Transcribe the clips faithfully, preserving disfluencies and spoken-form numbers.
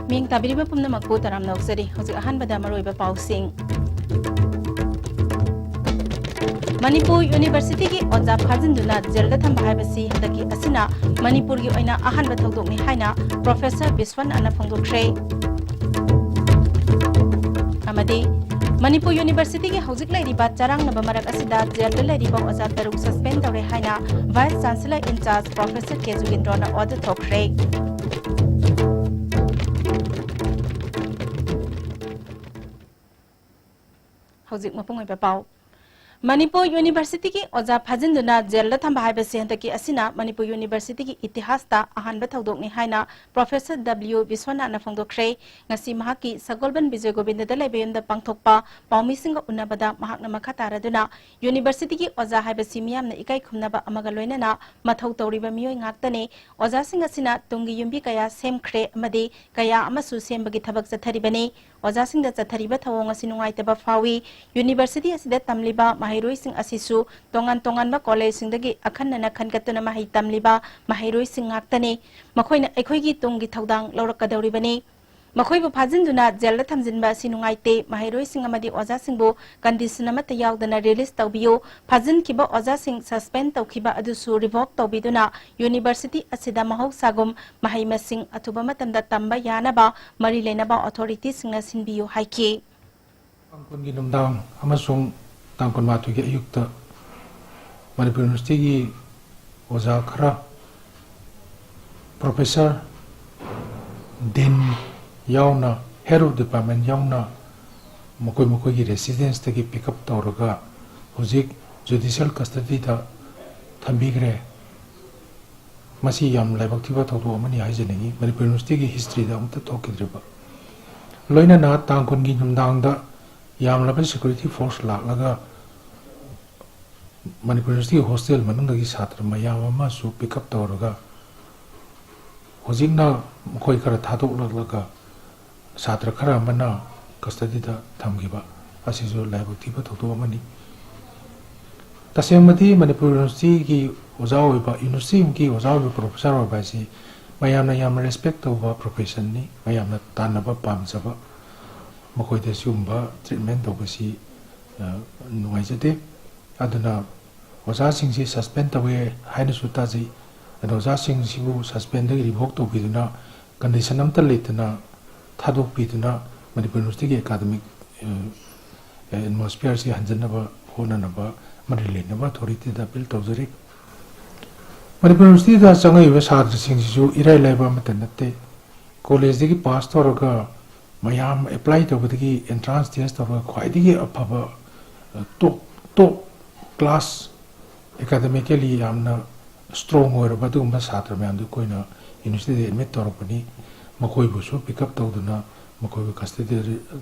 ꯃꯤꯡ ꯇꯥꯕꯤꯔꯤꯕ ꯄꯨꯝꯅꯃꯛꯄꯨ ꯇꯔꯥꯝꯅ ꯑꯣꯛꯆꯔꯤ꯫ ꯍꯧꯖꯤꯛ ꯑꯍꯥꯟꯕꯗ ꯃꯔꯨꯑꯣꯏꯕ ꯄꯥꯎꯁꯤꯡ꯫ ꯃꯅꯤꯄꯨꯔ ꯌꯨꯅꯤꯚꯔꯁꯤꯇꯤꯒꯤ ꯑꯣꯖꯥ ꯐꯥꯖꯤꯟꯗꯨꯅ ꯖꯦꯜꯗ ꯊꯝꯕ ꯍꯥꯏꯕꯁꯤ ꯍꯟꯗꯛꯀꯤ ꯑꯁꯤꯅ ꯃꯅꯤꯄꯨꯔꯒꯤ ꯑꯣꯏꯅ ꯑꯍꯥꯟꯕ ꯊꯧꯗꯣꯛꯅꯤ ꯍꯥꯏꯅ ꯄ꯭ꯔꯣꯐꯦꯁꯔ ꯕꯤꯁ꯭ꯋꯟꯅꯥꯊꯅ ꯐꯣꯡꯗꯣꯛꯈ꯭ꯔꯦ꯫ ꯑꯃꯗꯤ ꯃꯅꯤꯄꯨꯔ ꯌꯨꯅꯤꯚꯔꯁꯤꯇꯤꯒꯤ ꯍꯧꯖꯤꯛ ꯂꯩꯔꯤꯕ ꯆꯔꯥꯡꯅꯕ ꯃꯔꯛ ꯑꯁꯤꯗ ꯖꯦꯜꯗ ꯂꯩꯔꯤꯕ ꯑꯣꯖꯥ ꯇꯔꯨꯛ ꯁꯁꯄꯦꯟ ꯇꯧꯔꯦ ꯍꯥꯏꯅ ꯚꯥꯏꯁ ꯆꯥꯟꯁꯦꯂꯔ ꯏꯟꯆꯥꯔꯖ ꯄ꯭ꯔꯣꯐꯦꯁꯔ ꯀꯦ ꯖꯨꯒꯦꯟꯗ꯭ꯔꯣꯅ ꯑꯣꯔꯗꯔ ꯊꯣꯛꯈ꯭ꯔꯦ꯫ ꯍꯧꯖꯤꯛ ꯃꯄꯨꯡ ꯑꯣꯏꯕ ꯄꯥꯎ꯫ ꯃꯅꯤꯄꯨꯔ ꯌꯨꯅꯤꯚꯔꯁꯤꯇꯤꯒꯤ ꯑꯣꯖꯥ ꯐꯥꯖꯤꯟꯗꯨꯅ ꯖꯦꯜꯗ ꯊꯝꯕ ꯍꯥꯏꯕꯁꯤ ꯍꯟꯗꯛꯀꯤ ꯑꯁꯤꯅ ꯃꯅꯤꯄꯨꯔ ꯌꯨꯅꯤꯚꯔꯁꯤꯇꯤꯒꯤ ꯏꯇꯤꯍꯥꯁꯇ ꯑꯍꯥꯟꯕ ꯊꯧꯗꯣꯛꯅꯤ ꯍꯥꯏꯅ ꯄ꯭ꯔꯣꯐꯦꯁꯔ ꯗꯕ꯭ꯂꯤꯌꯨ ꯕꯤꯁ꯭ꯋꯟꯅꯥꯊꯅ ꯐꯣꯡꯗꯣꯛꯈ꯭ꯔꯦ꯫ ꯉꯁꯤ ꯃꯍꯥꯛꯀꯤ ꯁꯒꯣꯜꯕꯟ ꯕꯤꯖꯣꯏ ꯒꯣꯕꯤꯟꯗꯗ ꯂꯩꯕ ꯌꯨꯝꯗ ꯄꯥꯡꯊꯣꯛꯄ ꯄꯥꯎꯃꯤꯁꯤꯡꯒ ꯎꯅꯕꯗ ꯃꯍꯥꯛꯅ ꯃꯈꯥ ꯇꯥꯔꯗꯨꯅ, ꯌꯨꯅꯤꯚꯔꯁꯤꯇꯤꯒꯤ ꯑꯣꯖꯥ ꯍꯥꯏꯕꯁꯤ ꯃꯤꯌꯥꯝꯅ ꯏꯀꯥꯏ ꯈꯨꯝꯅꯕ ꯑꯃꯒ ꯂꯣꯏꯅꯅ ꯃꯊꯧ ꯇꯧꯔꯤꯕ ꯃꯤꯑꯣꯏ ꯉꯥꯛꯇꯅꯤ꯫ ꯑꯣꯖꯥꯁꯤꯡ ꯑꯁꯤꯅ ꯇꯨꯡꯒꯤ ꯌꯨꯝꯕꯤ ꯀꯌꯥ ꯁꯦꯝꯈ꯭ꯔꯦ ꯑꯃꯗꯤ ꯀꯌꯥ ꯑꯃꯁꯨ ꯁꯦꯝꯕꯒꯤ ꯊꯕꯛ ꯆꯠꯊꯔꯤꯕꯅꯤ꯫ ꯑꯣꯖꯥꯁꯤꯡꯗ ꯆꯠꯊꯔꯤꯕ ꯊꯧꯑꯣꯡ ꯑꯁꯤ ꯅꯨꯡꯉꯥꯏꯇꯕ ꯐꯥꯎꯏ꯫ ꯌꯨꯅꯤꯚꯔꯁꯤꯇꯤ ꯑꯁꯤꯗ ꯇꯝꯂꯤꯕ ꯃꯍꯩꯔꯣꯏꯁꯤꯡ ꯑꯁꯤꯁꯨ ꯇꯣꯉꯥꯟ ꯇꯣꯉꯥꯟꯕ ꯀꯣꯂꯦꯖꯁꯤꯡꯗꯒꯤ ꯑꯈꯟꯅꯅ ꯈꯟꯒꯠꯇꯨꯅ ꯃꯍꯩ ꯇꯝꯂꯤꯕ ꯃꯍꯩꯔꯣꯏꯁꯤꯡ ꯉꯥꯛꯇꯅꯤ꯫ ꯃꯈꯣꯏꯅ ꯑꯩꯈꯣꯏꯒꯤ ꯇꯨꯡꯒꯤ ꯊꯧꯗꯥꯡ ꯂꯧꯔꯛꯀꯗꯧꯔꯤꯕꯅꯤ꯫ ꯃꯈꯣꯏꯕꯨ ꯐꯥꯖꯤꯟꯗꯨꯅ ꯖꯦꯜꯗ ꯊꯝꯖꯤꯟꯕ ꯑꯁꯤ ꯅꯨꯡꯉꯥꯏꯇꯦ꯫ ꯃꯍꯩꯔꯣꯏꯁꯤꯡ ꯑꯃꯗꯤ ꯑꯣꯖꯥꯁꯤꯡꯕꯨ ꯀꯟꯗꯤꯁꯟ ꯑꯃꯠꯇ ꯌꯥꯎꯗꯅ ꯔꯤꯂꯤꯖ ꯇꯧꯕꯤꯌꯨ꯫ ꯐꯥꯖꯤꯟꯈꯤꯕ ꯑꯣꯖꯥꯁꯤꯡ ꯁꯁꯄꯦꯟ ꯇꯧꯈꯤꯕ ꯑꯗꯨꯁꯨ ꯔꯤꯚꯣꯛ ꯇꯧꯕꯤꯗꯨꯅ ꯌꯨꯅꯤꯚꯔꯁꯤꯇꯤ ꯑꯁꯤꯗ ꯃꯍꯧꯁꯥꯒꯨꯝ ꯃꯍꯩ ꯃꯁꯤꯡ ꯑꯊꯨꯕ ꯃꯇꯝꯗ ꯇꯝꯕ ꯌꯥꯅꯕ ꯃꯔꯤ ꯂꯩꯅꯕ ꯑꯣꯊꯣꯔꯤꯇꯤꯁꯤꯡꯅ ꯁꯤꯟꯕꯤꯌꯨ ꯍꯥꯏꯈꯤ꯫ ꯇꯥꯡ ꯀꯨꯟꯒꯤ ꯅꯨꯡꯗꯥꯡ ꯑꯃꯁꯨꯡ ꯇꯥꯡ ꯀꯨꯟꯃꯥꯊꯣꯏꯒꯤ ꯑꯌꯨꯛꯇ ꯃꯅꯤꯄꯨꯔ ꯌꯨꯅꯤꯚꯔꯁꯤꯇꯤꯒꯤ ꯑꯣꯖꯥ ꯈꯔ, ꯄ꯭ꯔꯣꯐꯦꯁꯔ, ꯗꯤꯟ ꯌꯥꯎꯅ, ꯍꯦꯗ ꯑꯣꯐ ꯗꯤꯄꯥꯔꯠꯃꯦꯟ ꯌꯥꯎꯅ, ꯃꯈꯣꯏ ꯃꯈꯣꯏꯒꯤ ꯔꯦꯁꯤꯗꯦꯟꯁꯇꯒꯤ ꯄꯤꯛ ꯑꯞ ꯇꯧꯔꯒ ꯍꯧꯖꯤꯛ ꯖꯨꯗꯤꯁꯤꯌꯦꯜ ꯀꯁꯇꯗꯤꯗ ꯊꯝꯕꯤꯈ꯭ꯔꯦ꯫ ꯃꯁꯤ ꯌꯥꯝ ꯂꯥꯏꯕꯛ ꯊꯤꯕ ꯊꯧꯗꯣꯛ ꯑꯃꯅꯤ ꯍꯥꯏꯖꯅꯤꯡꯏ꯫ ꯃꯅꯤꯄꯨꯔ ꯌꯨꯅꯤꯚꯔꯁꯤꯇꯤꯒꯤ ꯍꯤꯁꯇ꯭ꯔꯤꯗ ꯑꯃꯨꯛꯇ ꯊꯣꯛꯈꯤꯗ꯭ꯔꯤꯕ, ꯂꯣꯏꯅꯅ ꯇꯥꯡ ꯀꯨꯟꯒꯤ ꯅꯨꯡꯗꯥꯡꯗ ꯌꯥꯝꯂꯕ ꯁꯦꯀ꯭ꯌꯨꯔꯤꯇꯤ ꯐꯣꯔꯁ ꯂꯥꯛꯂꯒ ꯃꯅꯤꯄꯨꯔ ꯌꯨꯅꯤꯚꯔꯁꯤꯇꯤꯒꯤ ꯍꯣꯁꯇꯦꯜ ꯃꯅꯨꯡꯗꯒꯤ ꯁꯥꯇ꯭ꯔ ꯃꯌꯥꯝ ꯑꯃꯁꯨ ꯄꯤꯛ ꯑꯞ ꯇꯧꯔꯒ ꯍꯧꯖꯤꯛꯅ ꯃꯈꯣꯏ ꯈꯔ ꯊꯥꯗꯣꯛꯂꯛꯂꯒ ꯁꯥꯇ꯭ꯔ ꯈꯔ ꯑꯃꯅ ꯀꯁꯇꯗꯤꯗ ꯊꯝꯈꯤꯕ ꯑꯁꯤꯁꯨ ꯂꯥꯏꯕꯛ ꯊꯤꯕ ꯊꯧꯗꯣꯛ ꯑꯃꯅꯤ꯫ ꯇꯁꯦꯡꯕꯗꯤ ꯃꯅꯤꯄꯨꯔ ꯌꯨꯅꯤꯚꯔꯁꯤꯇꯤꯒꯤ ꯑꯣꯖꯥ ꯑꯣꯏꯕ, ꯌꯨꯅꯤꯚꯔꯁꯤꯇꯤ ꯑꯃꯒꯤ ꯑꯣꯖꯥ ꯑꯣꯏꯕ, ꯄ꯭ꯔꯣꯐꯦꯁꯔ ꯑꯣꯏꯕ ꯍꯥꯏꯁꯤ ꯃꯌꯥꯝꯅ ꯌꯥꯝꯅ respect ꯇꯧꯕ professionꯅꯤ꯫ ꯃꯌꯥꯝꯅ ꯇꯥꯟꯅꯕ ꯄꯥꯝꯖꯕ, ꯃꯈꯣꯏꯗ ꯁꯤꯒꯨꯝꯕ treatment ꯇꯧꯕꯁꯤ, ꯑ, ꯅꯨꯡꯉꯥꯏꯖꯗꯦ꯫ ꯑꯗꯨꯅ ꯑꯣꯖꯥꯁꯤꯡꯁꯤ suspend ꯇꯧꯋꯦ ꯍꯥꯏꯅꯁꯨ ꯇꯥꯖꯩ꯫ ꯑꯗꯣ ꯑꯣꯖꯥꯁꯤꯡꯁꯤꯕꯨ suspendꯗꯒꯤ revoke ꯇꯧꯕꯤꯗꯨꯅ, condition ꯑꯃꯠꯇ ꯂꯩꯇꯅ ꯊꯥꯗꯣꯛꯄꯤꯗꯨꯅ, ꯃꯅꯤꯄꯨꯔ Universityꯒꯤ academic, ꯑ, atmosphereꯁꯤ ꯍꯟꯖꯤꯟꯅꯕ ꯍꯣꯠꯅꯅꯕ ꯑꯃꯗꯤ ꯂꯩꯅꯕ authorityꯗ appeal ꯇꯧꯖꯔꯤ꯫ ꯃꯅꯤꯄꯨꯔ Universityꯗ ꯆꯪꯉꯛꯏꯕ ꯁꯥꯇ꯭ꯔꯁꯤꯡꯁꯤꯁꯨ ꯏꯔꯥꯏ ꯂꯥꯏꯕ ꯑꯃꯠꯇ ꯅꯠꯇꯦ꯫ Collegeꯗꯒꯤ pass ꯇꯧꯔꯒ, ꯃꯌꯥꯝ apply ꯇꯧꯕꯗꯒꯤ entrance test ꯇꯧꯔꯒ ꯈ꯭ꯋꯥꯏꯗꯒꯤ ꯑꯐꯕ, ꯑ, top, top class, academically ꯌꯥꯝꯅ strong ꯑꯣꯏꯔꯕ ꯑꯗꯨꯒꯨꯝꯕ ꯁꯥꯇ꯭ꯔ ꯃꯌꯥꯝꯗꯨ ꯑꯩꯈꯣꯏꯅ universityꯗ admit ꯇꯧꯔꯛꯄꯅꯤ꯫ ꯃꯈꯣꯏꯕꯨꯁꯨ pick up ꯇꯧꯗꯨꯅ ꯃꯈꯣꯏꯕꯨ custodyꯗ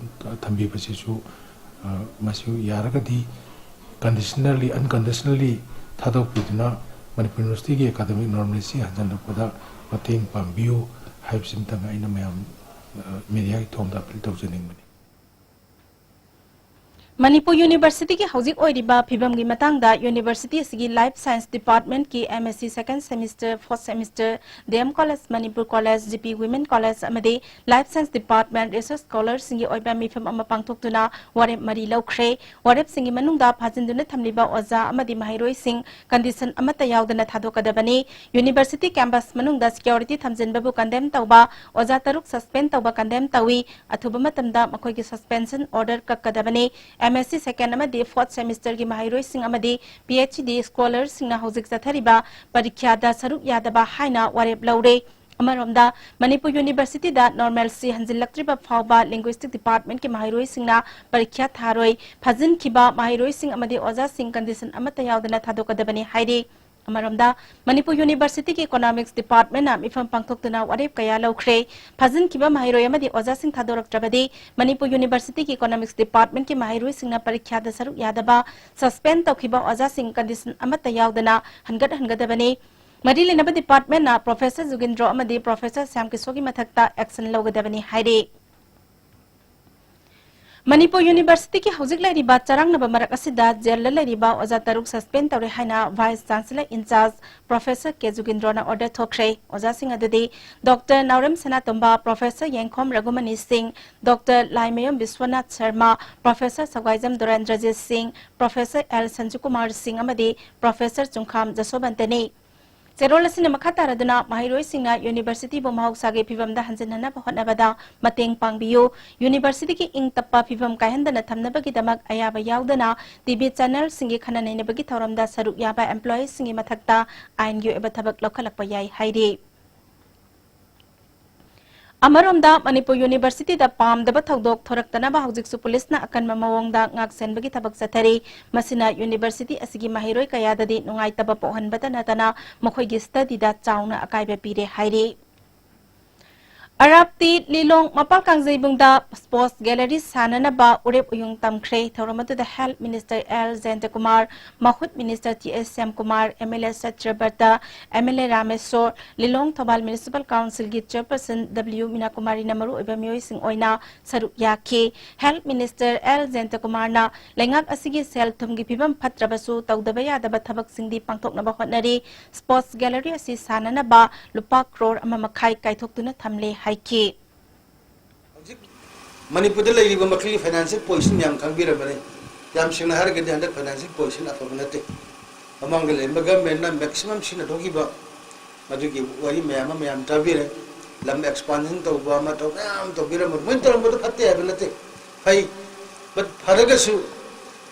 ꯊꯝꯕꯤꯕꯁꯤꯁꯨ, ꯑ, ꯃꯁꯤ ꯌꯥꯔꯒꯗꯤ conditionally, unconditionally ꯊꯥꯗꯣꯛꯄꯤꯗꯨꯅ Manipur Universityꯒꯤ academic normalcy ꯍꯟꯖꯤꯜꯂꯛꯄꯗ ꯃꯇꯦꯡ ꯄꯥꯡꯕꯤꯌꯨ ꯍꯥꯏꯕꯁꯤꯃꯇꯪ ꯑꯩꯅ ꯃꯌꯥꯝ, ꯑ, mediaꯒꯤ ꯊꯣꯡꯗ appeal ꯇꯧꯖꯅꯤꯡꯕꯅꯤ꯫ ꯃꯅꯤꯄꯨꯔ Universityꯒꯤ ꯍꯧꯖꯤꯛ ꯑꯣꯏꯔꯤꯕ ꯐꯤꯕꯝꯒꯤ ꯃꯇꯥꯡꯗ university ꯑꯁꯤꯒꯤ Life Science Departmentꯀꯤ M Sc second semester, fourth semester, D M College, Manipur College, G P Women College ꯑꯃꯗꯤ Life Science Department research scholarꯁꯤꯡꯒꯤ ꯑꯣꯏꯕ ꯃꯤꯐꯝ ꯑꯃ ꯄꯥꯡꯊꯣꯛꯇꯨꯅ ꯋꯥꯔꯦꯞ ꯃꯔꯤ ꯂꯧꯈ꯭ꯔꯦ꯫ ꯋꯥꯔꯦꯞꯁꯤꯡꯒꯤ ꯃꯅꯨꯡꯗ ꯐꯥꯖꯤꯟꯗꯨꯅ ꯊꯝꯂꯤꯕ ꯑꯣꯖꯥ ꯑꯃꯗꯤ ꯃꯍꯩꯔꯣꯏꯁꯤꯡ condition ꯑꯃꯠꯇ ꯌꯥꯎꯗꯅ ꯊꯥꯗꯣꯛꯀꯗꯕꯅꯤ꯫ University campus ꯃꯅꯨꯡꯗ security ꯊꯝꯖꯤꯟꯕꯕꯨ condemn ꯇꯧꯕ, ꯑꯣꯖꯥ ꯇꯔꯨꯛ suspend ꯇꯧꯕ condemn ꯇꯧꯏ꯫ ꯑꯊꯨꯕ ꯃꯇꯝꯗ ꯃꯈꯣꯏꯒꯤ suspension order ꯀꯛꯀꯗꯕꯅꯤ꯫ M Sc second ꯑꯃꯗꯤ fourth semesterꯒꯤ ꯃꯍꯩꯔꯣꯏꯁꯤꯡ ꯑꯃꯗꯤ P H D scholarꯁꯤꯡꯅ ꯍꯧꯖꯤꯛ ꯆꯠꯊꯔꯤꯕ ꯄꯔꯤꯈ꯭ꯌꯥꯗ ꯁꯔꯨꯛ ꯌꯥꯗꯕ ꯍꯥꯏꯅ ꯋꯥꯔꯦꯞ ꯂꯧꯔꯦ꯫ ꯑꯃꯔꯣꯝꯗ, ꯃꯅꯤꯄꯨꯔ Universityꯗ normalcy ꯍꯟꯖꯤꯜꯂꯛꯇ꯭ꯔꯤꯕ ꯐꯥꯎꯕ Linguistic Departmentꯀꯤ ꯃꯍꯩꯔꯣꯏꯁꯤꯡꯅ ꯄꯔꯤꯈ꯭ꯌꯥ ꯊꯥꯔꯣꯏ꯫ ꯐꯥꯖꯤꯟꯈꯤꯕ ꯃꯍꯩꯔꯣꯏꯁꯤꯡ ꯑꯃꯗꯤ ꯑꯣꯖꯥꯁꯤꯡ condition ꯑꯃꯠꯇ ꯌꯥꯎꯗꯅ ꯊꯥꯗꯣꯛꯀꯗꯕꯅꯤ ꯍꯥꯏꯔꯤ꯫ ꯑꯃꯔꯣꯝꯗ, ꯃꯅꯤꯄꯨꯔ Universityꯒꯤ Economics Departmentꯅ ꯃꯤꯐꯝ ꯄꯥꯡꯊꯣꯛꯇꯨꯅ ꯋꯥꯔꯦꯞ ꯀꯌꯥ ꯂꯧꯈ꯭ꯔꯦ꯫ ꯐꯥꯖꯤꯟꯈꯤꯕ ꯃꯍꯩꯔꯣꯏ ꯑꯃꯗꯤ ꯑꯣꯖꯥꯁꯤꯡ ꯊꯥꯗꯣꯔꯛꯇ꯭ꯔꯕꯗꯤ ꯃꯅꯤꯄꯨꯔ Universityꯒꯤ Economics Departmentꯀꯤ ꯃꯍꯩꯔꯣꯏꯁꯤꯡꯅ ꯄꯔꯤꯈ꯭ꯌꯥꯗ ꯁꯔꯨꯛ ꯌꯥꯗꯕ, suspend ꯇꯧꯈꯤꯕ ꯑꯣꯖꯥꯁꯤꯡ condition ꯑꯃꯠꯇ ꯌꯥꯎꯗꯅ ꯍꯟꯒꯠꯍꯟꯒꯗꯕꯅꯤ꯫ ꯃꯔꯤ ꯂꯩꯅꯕ departmentꯅ Professor ꯖꯨꯒꯤꯟꯗ꯭ꯔꯣ ꯑꯃꯗꯤ Professor ꯁ꯭ꯌꯥꯝ ꯀꯤꯁꯣꯔꯒꯤ ꯃꯊꯛꯇ action ꯂꯧꯒꯗꯕꯅꯤ ꯍꯥꯏꯔꯤ꯫ ꯃꯅꯤꯄꯨꯔ ꯌꯨꯅꯤꯚꯔꯁꯤꯇꯤꯒꯤ ꯍꯧꯖꯤꯛ ꯂꯩꯔꯤꯕ ꯆꯔꯥꯡꯅꯕ ꯃꯔꯛ ꯑꯁꯤꯗ ꯖꯦꯜꯗ ꯂꯩꯔꯤꯕ ꯑꯣꯖꯥ ꯇꯔꯨꯛ suspend ꯇꯧꯔꯦ ꯍꯥꯏꯅ Vice Chancellor in charge Professor K ꯖꯨꯒꯤꯟꯗ꯭ꯔꯣꯅ order ꯊꯣꯛꯈ꯭ꯔꯦ꯫ ꯑꯣꯖꯥꯁꯤꯡ ꯑꯗꯨꯗꯤ Doctor ꯅꯥꯎꯔꯦꯝ ꯁꯅꯥꯇꯣꯝꯕ, Professor ꯌꯦꯡꯈꯣꯝ ꯔꯘꯨꯃꯅꯤ ꯁꯤꯡ, Doctor ꯂꯥꯏꯃꯌꯨꯝ ꯕꯤꯁ꯭ꯋꯅꯥꯊ ꯁꯔꯃ, Professor ꯁꯒ꯭ꯋꯥꯏꯖꯝ ꯗꯣꯔꯦꯟꯗ꯭ꯔꯖꯤꯠ ꯁꯤꯡ, Professor ꯑꯦꯜ ꯁꯟꯖꯨꯀꯨꯃꯥꯔ ꯁꯤꯡ ꯑꯃꯗꯤ Professor ꯆꯨꯡꯈꯥꯝ ꯖꯁꯣꯕꯟꯇꯅꯤ꯫ ꯆꯦꯔꯣꯜ ꯑꯁꯤꯅ ꯃꯈꯥ ꯇꯥꯔꯗꯨꯅ ꯃꯍꯩꯔꯣꯏꯁꯤꯡꯅ ꯌꯨꯅꯤꯚꯔꯁꯤꯇꯤꯕꯨ ꯃꯍꯧꯁꯥꯒꯤ ꯐꯤꯕꯝꯗ ꯍꯟꯖꯤꯟꯍꯟꯅꯕ ꯍꯣꯠꯅꯕꯗ ꯃꯇꯦꯡ ꯄꯥꯡꯕꯤꯌꯨ, ꯌꯨꯅꯤꯚꯔꯁꯤꯇꯤꯒꯤ ꯏꯪ ꯇꯞꯄ ꯐꯤꯕꯝ ꯀꯥꯏꯍꯟꯗꯅ ꯊꯝꯅꯕꯒꯤꯗꯃꯛ ꯑꯌꯥꯕ ꯌꯥꯎꯗꯅ ꯇꯤꯚꯤ ꯆꯦꯅꯦꯜꯁꯤꯡꯒꯤ ꯈꯟꯅ ꯅꯩꯅꯕꯒꯤ ꯊꯧꯔꯝꯗ ꯁꯔꯨꯛ ꯌꯥꯕ employeeꯁꯤꯡꯒꯤ ꯃꯊꯛꯇ ꯑꯥꯏꯟꯒꯤ ꯑꯣꯏꯕ ꯊꯕꯛ ꯂꯧꯈꯠꯂꯛꯄ ꯌꯥꯏ ꯍꯥꯏꯔꯤ꯫ ꯑꯃꯔꯣꯝꯗ ꯃꯅꯤꯄꯨꯔ ꯌꯨꯅꯤꯚꯔꯁꯤꯇꯤꯗ ꯄꯥꯝꯗꯕ ꯊꯧꯗꯣꯛ ꯊꯣꯔꯛꯇꯅꯕ ꯍꯧꯖꯤꯛꯁꯨ ꯄꯨꯂꯤꯁꯅ ꯑꯀꯟꯕ ꯃꯑꯣꯡꯗ ꯉꯥꯛꯁꯦꯟꯕꯒꯤ ꯊꯕꯛ ꯆꯠꯊꯔꯤ꯫ ꯃꯁꯤꯅ ꯌꯨꯅꯤꯚꯔꯁꯤꯇꯤ ꯑꯁꯤꯒꯤ ꯃꯍꯩꯔꯣꯏ ꯀꯌꯥꯗꯗꯤ ꯅꯨꯡꯉꯥꯏꯇꯕ ꯄꯣꯛꯍꯟꯕꯇ ꯅꯠꯇꯅ ꯃꯈꯣꯏꯒꯤ studyꯗ ꯆꯥꯎꯅ ꯑꯀꯥꯏꯕ ꯄꯤꯔꯦ ꯍꯥꯏꯔꯤ꯫ ꯑꯔꯥꯞꯇꯤ ꯂꯤꯂꯣꯡ ꯃꯄꯥꯜ ꯀꯥꯡꯖꯩꯕꯨꯡꯗ sports gallery ꯁꯥꯅꯅꯕ ꯎꯔꯦꯞ ꯎꯌꯨꯡ ꯇꯝꯈ꯭ꯔꯦ꯫ ꯊꯧꯔꯝ ꯑꯗꯨꯗ Health Minister ꯑꯦꯜ ꯖꯌꯟꯇꯀꯨꯃꯥꯔ, ꯃꯍꯨꯠ Minister ꯇꯤ ꯑꯦꯁ ꯁ꯭ꯌꯥꯝꯀꯨꯃꯥꯔ, MLA ꯁꯇ꯭ꯌꯕ꯭ꯔꯇ, MLA ꯔꯥꯃꯦꯁꯣꯔ, ꯂꯤꯂꯣꯡ ꯊꯧꯕꯥꯜ Municipal Councilꯒꯤ Chairperson W ꯃꯤꯅꯥꯀꯨꯃꯥꯔꯤꯅ ꯃꯔꯨꯑꯣꯏꯕ ꯃꯤꯑꯣꯏꯁꯤꯡ ꯑꯣꯏꯅ ꯁꯔꯨꯛ ꯌꯥꯈꯤ꯫ Health Minister ꯑꯦꯜ ꯖꯌꯟꯇꯀꯨꯃꯥꯔꯅ ꯂꯩꯉꯥꯛ ꯑꯁꯤꯒꯤ ꯁꯦꯜ ꯊꯨꯝꯒꯤ ꯐꯤꯕꯝ ꯐꯠꯇ꯭ꯔꯕꯁꯨ ꯇꯧꯗꯕ ꯌꯥꯗꯕ ꯊꯕꯛꯁꯤꯡꯗꯤ ꯄꯥꯡꯊꯣꯛꯅꯕ ꯍꯣꯠꯅꯔꯤ꯫ Sports gallery ꯑꯁꯤ ꯁꯥꯅꯅꯕ ꯂꯨꯄꯥ ꯀ꯭ꯔꯣꯔ ꯑꯃ ꯃꯈꯥꯏ ꯀꯥꯏꯊꯣꯛꯇꯨꯅ ꯊꯝꯂꯦ ꯍꯥꯏꯈꯤ꯫ ꯍꯧꯖꯤꯛ ꯃꯅꯤꯄꯨꯔꯗ ꯂꯩꯔꯤꯕ ꯃꯈꯜꯒꯤ financial position ꯃꯌꯥꯝ ꯈꯪꯕꯤꯔꯕꯅꯤ꯫ ꯌꯥꯝ ꯁꯦꯡꯅ ꯍꯥꯏꯔꯒꯗꯤ ꯍꯟꯗꯛ financial position ꯑꯐꯕ ꯅꯠꯇꯦ꯫ ꯃꯃꯥꯡꯗ ꯂꯩꯔꯝꯕ governmentꯅ maximum ꯁꯤꯖꯤꯟꯅꯊꯣꯛꯈꯤꯕ, ꯃꯗꯨꯒꯤ ꯋꯥꯔꯤ ꯃꯌꯥꯝ ꯑꯃ ꯃꯌꯥꯝ ꯇꯥꯕꯤꯔꯦ꯫ ꯂꯝ expansion ꯇꯧꯕ ꯑꯃ ꯇꯧꯕ ꯃꯌꯥꯝ ꯇꯧꯕꯤꯔꯝꯕ, ꯃꯣꯏꯅ ꯇꯧꯔꯝꯕꯗꯣ ꯐꯠꯇꯦ ꯍꯥꯏꯕ ꯅꯠꯇꯦ, ꯐꯩ꯫ But ꯐꯔꯒꯁꯨ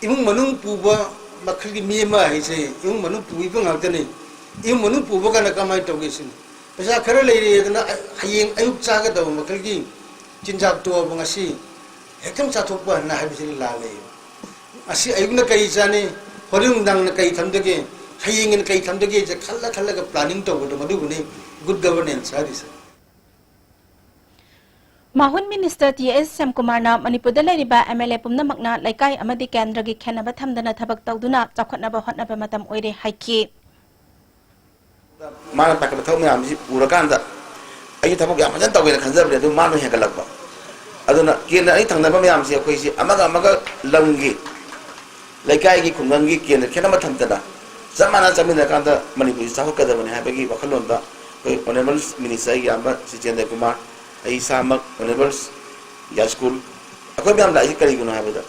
ꯏꯃꯨꯡ ꯃꯅꯨꯡ ꯄꯨꯕ ꯃꯈꯜꯒꯤ ꯃꯤ ꯑꯃ ꯍꯥꯏꯁꯦ ꯏꯃꯨꯡ ꯃꯅꯨꯡ ꯄꯨꯕ ꯉꯥꯛꯇꯅꯤ꯫ ꯏꯃꯨꯡ ꯃꯅꯨꯡ ꯄꯨꯕ ꯀꯥꯟꯗ ꯀꯃꯥꯏꯅ ꯇꯧꯒꯦ ꯁꯤꯅꯤ꯫ ꯄꯩꯁꯥ ꯈꯔ ꯂꯩꯔꯦꯗꯅ ꯍꯌꯦꯡ ꯑꯌꯨꯛ ꯆꯥꯒꯗꯕ ꯃꯈꯜꯒꯤ ꯆꯤꯟꯖꯥꯛ ꯇꯣꯛꯑꯕ ꯉꯁꯤ ꯍꯦꯛꯇ ꯆꯥꯊꯣꯛꯄ ꯍꯥꯏꯅ ꯍꯥꯏꯕꯁꯤꯗꯤ ꯂꯥꯜꯂꯦ꯫ ꯉꯁꯤ ꯑꯌꯨꯛꯅ ꯀꯔꯤ ꯆꯥꯅꯤ, ꯍꯣꯔꯦꯟ ꯅꯨꯡꯗꯥꯡꯅ ꯀꯔꯤ ꯊꯝꯗꯒꯦ, ꯍꯌꯦꯡꯅ ꯀꯔꯤ ꯊꯝꯗꯒꯦꯁꯦ ꯈꯜꯂ ꯈꯜꯂꯒ planning ꯇꯧꯕꯗꯣ, ꯃꯗꯨꯕꯨꯅꯤ good governance ꯍꯥꯏꯔꯤꯁꯦ꯫ ꯃꯍꯨꯠ Minister ꯇꯤ ꯑꯦꯁ ꯁ꯭ꯌꯥꯝꯀꯨꯃꯥꯔꯅ ꯃꯅꯤꯄꯨꯔꯗ ꯂꯩꯔꯤꯕ MLA ꯄꯨꯝꯅꯃꯛꯅ ꯂꯩꯀꯥꯏ ꯑꯃꯗꯤ ꯀꯦꯟꯗ꯭ꯔꯒꯤ ꯈꯦꯟꯅꯕ ꯊꯝꯗꯅ ꯊꯕꯛ ꯇꯧꯗꯨꯅ ꯆꯥꯎꯈꯠꯅꯕ ꯍꯣꯠꯅꯕ ꯃꯇꯝ ꯑꯣꯏꯔꯦ ꯍꯥꯏꯈꯤ꯫ ꯃꯥꯅ ꯄꯥꯏꯈꯠꯄ ꯊꯕꯛ ꯃꯌꯥꯝꯁꯤ ꯎꯔꯀꯥꯟꯗ ꯑꯩꯁꯨ ꯊꯕꯛ ꯌꯥꯝ ꯐꯖꯅ ꯇꯧꯒꯦꯅ ꯈꯟꯖꯕꯅꯦ, ꯑꯗꯨ ꯃꯥꯅ ꯍꯦꯟꯒꯠꯂꯛꯄ꯫ ꯑꯗꯨꯅ ꯀꯦꯟꯗ꯭ꯔ ꯑꯅꯤ ꯊꯪꯅꯕ ꯃꯌꯥꯝꯁꯦ ꯑꯩꯈꯣꯏꯁꯤ ꯑꯃꯒ ꯑꯃꯒ ꯂꯝꯒꯤ, ꯂꯩꯀꯥꯏꯒꯤ, ꯈꯨꯡꯒꯪꯒꯤ ꯀꯦꯟꯗ꯭ꯔ ꯈꯦꯠꯅꯕ ꯊꯝꯗꯅ ꯆꯞ ꯃꯥꯟꯅ ꯆꯠꯃꯤꯟꯅꯔꯀꯥꯟꯗ ꯃꯅꯤꯄꯨꯔꯁꯤ ꯆꯥꯎꯈꯠꯀꯗꯕꯅꯤ ꯍꯥꯏꯕꯒꯤ ꯋꯥꯈꯜꯂꯣꯟꯗ ꯑꯩꯈꯣꯏ Honourable Minister ꯑꯩꯒꯤ ꯏꯌꯥꯝꯕ ꯁ꯭ꯔꯤ ꯖꯌꯟꯇ ꯀꯨꯃꯥꯔ, ꯑꯩ ꯏꯁꯥꯃꯛ, Honourable ꯌꯥꯏꯁ꯭ꯀꯨꯜ, ꯑꯩꯈꯣꯏ ꯃꯌꯥꯝ ꯂꯥꯛꯏꯁꯤ ꯀꯔꯤꯒꯤꯅꯣ ꯍꯥꯏꯕꯗ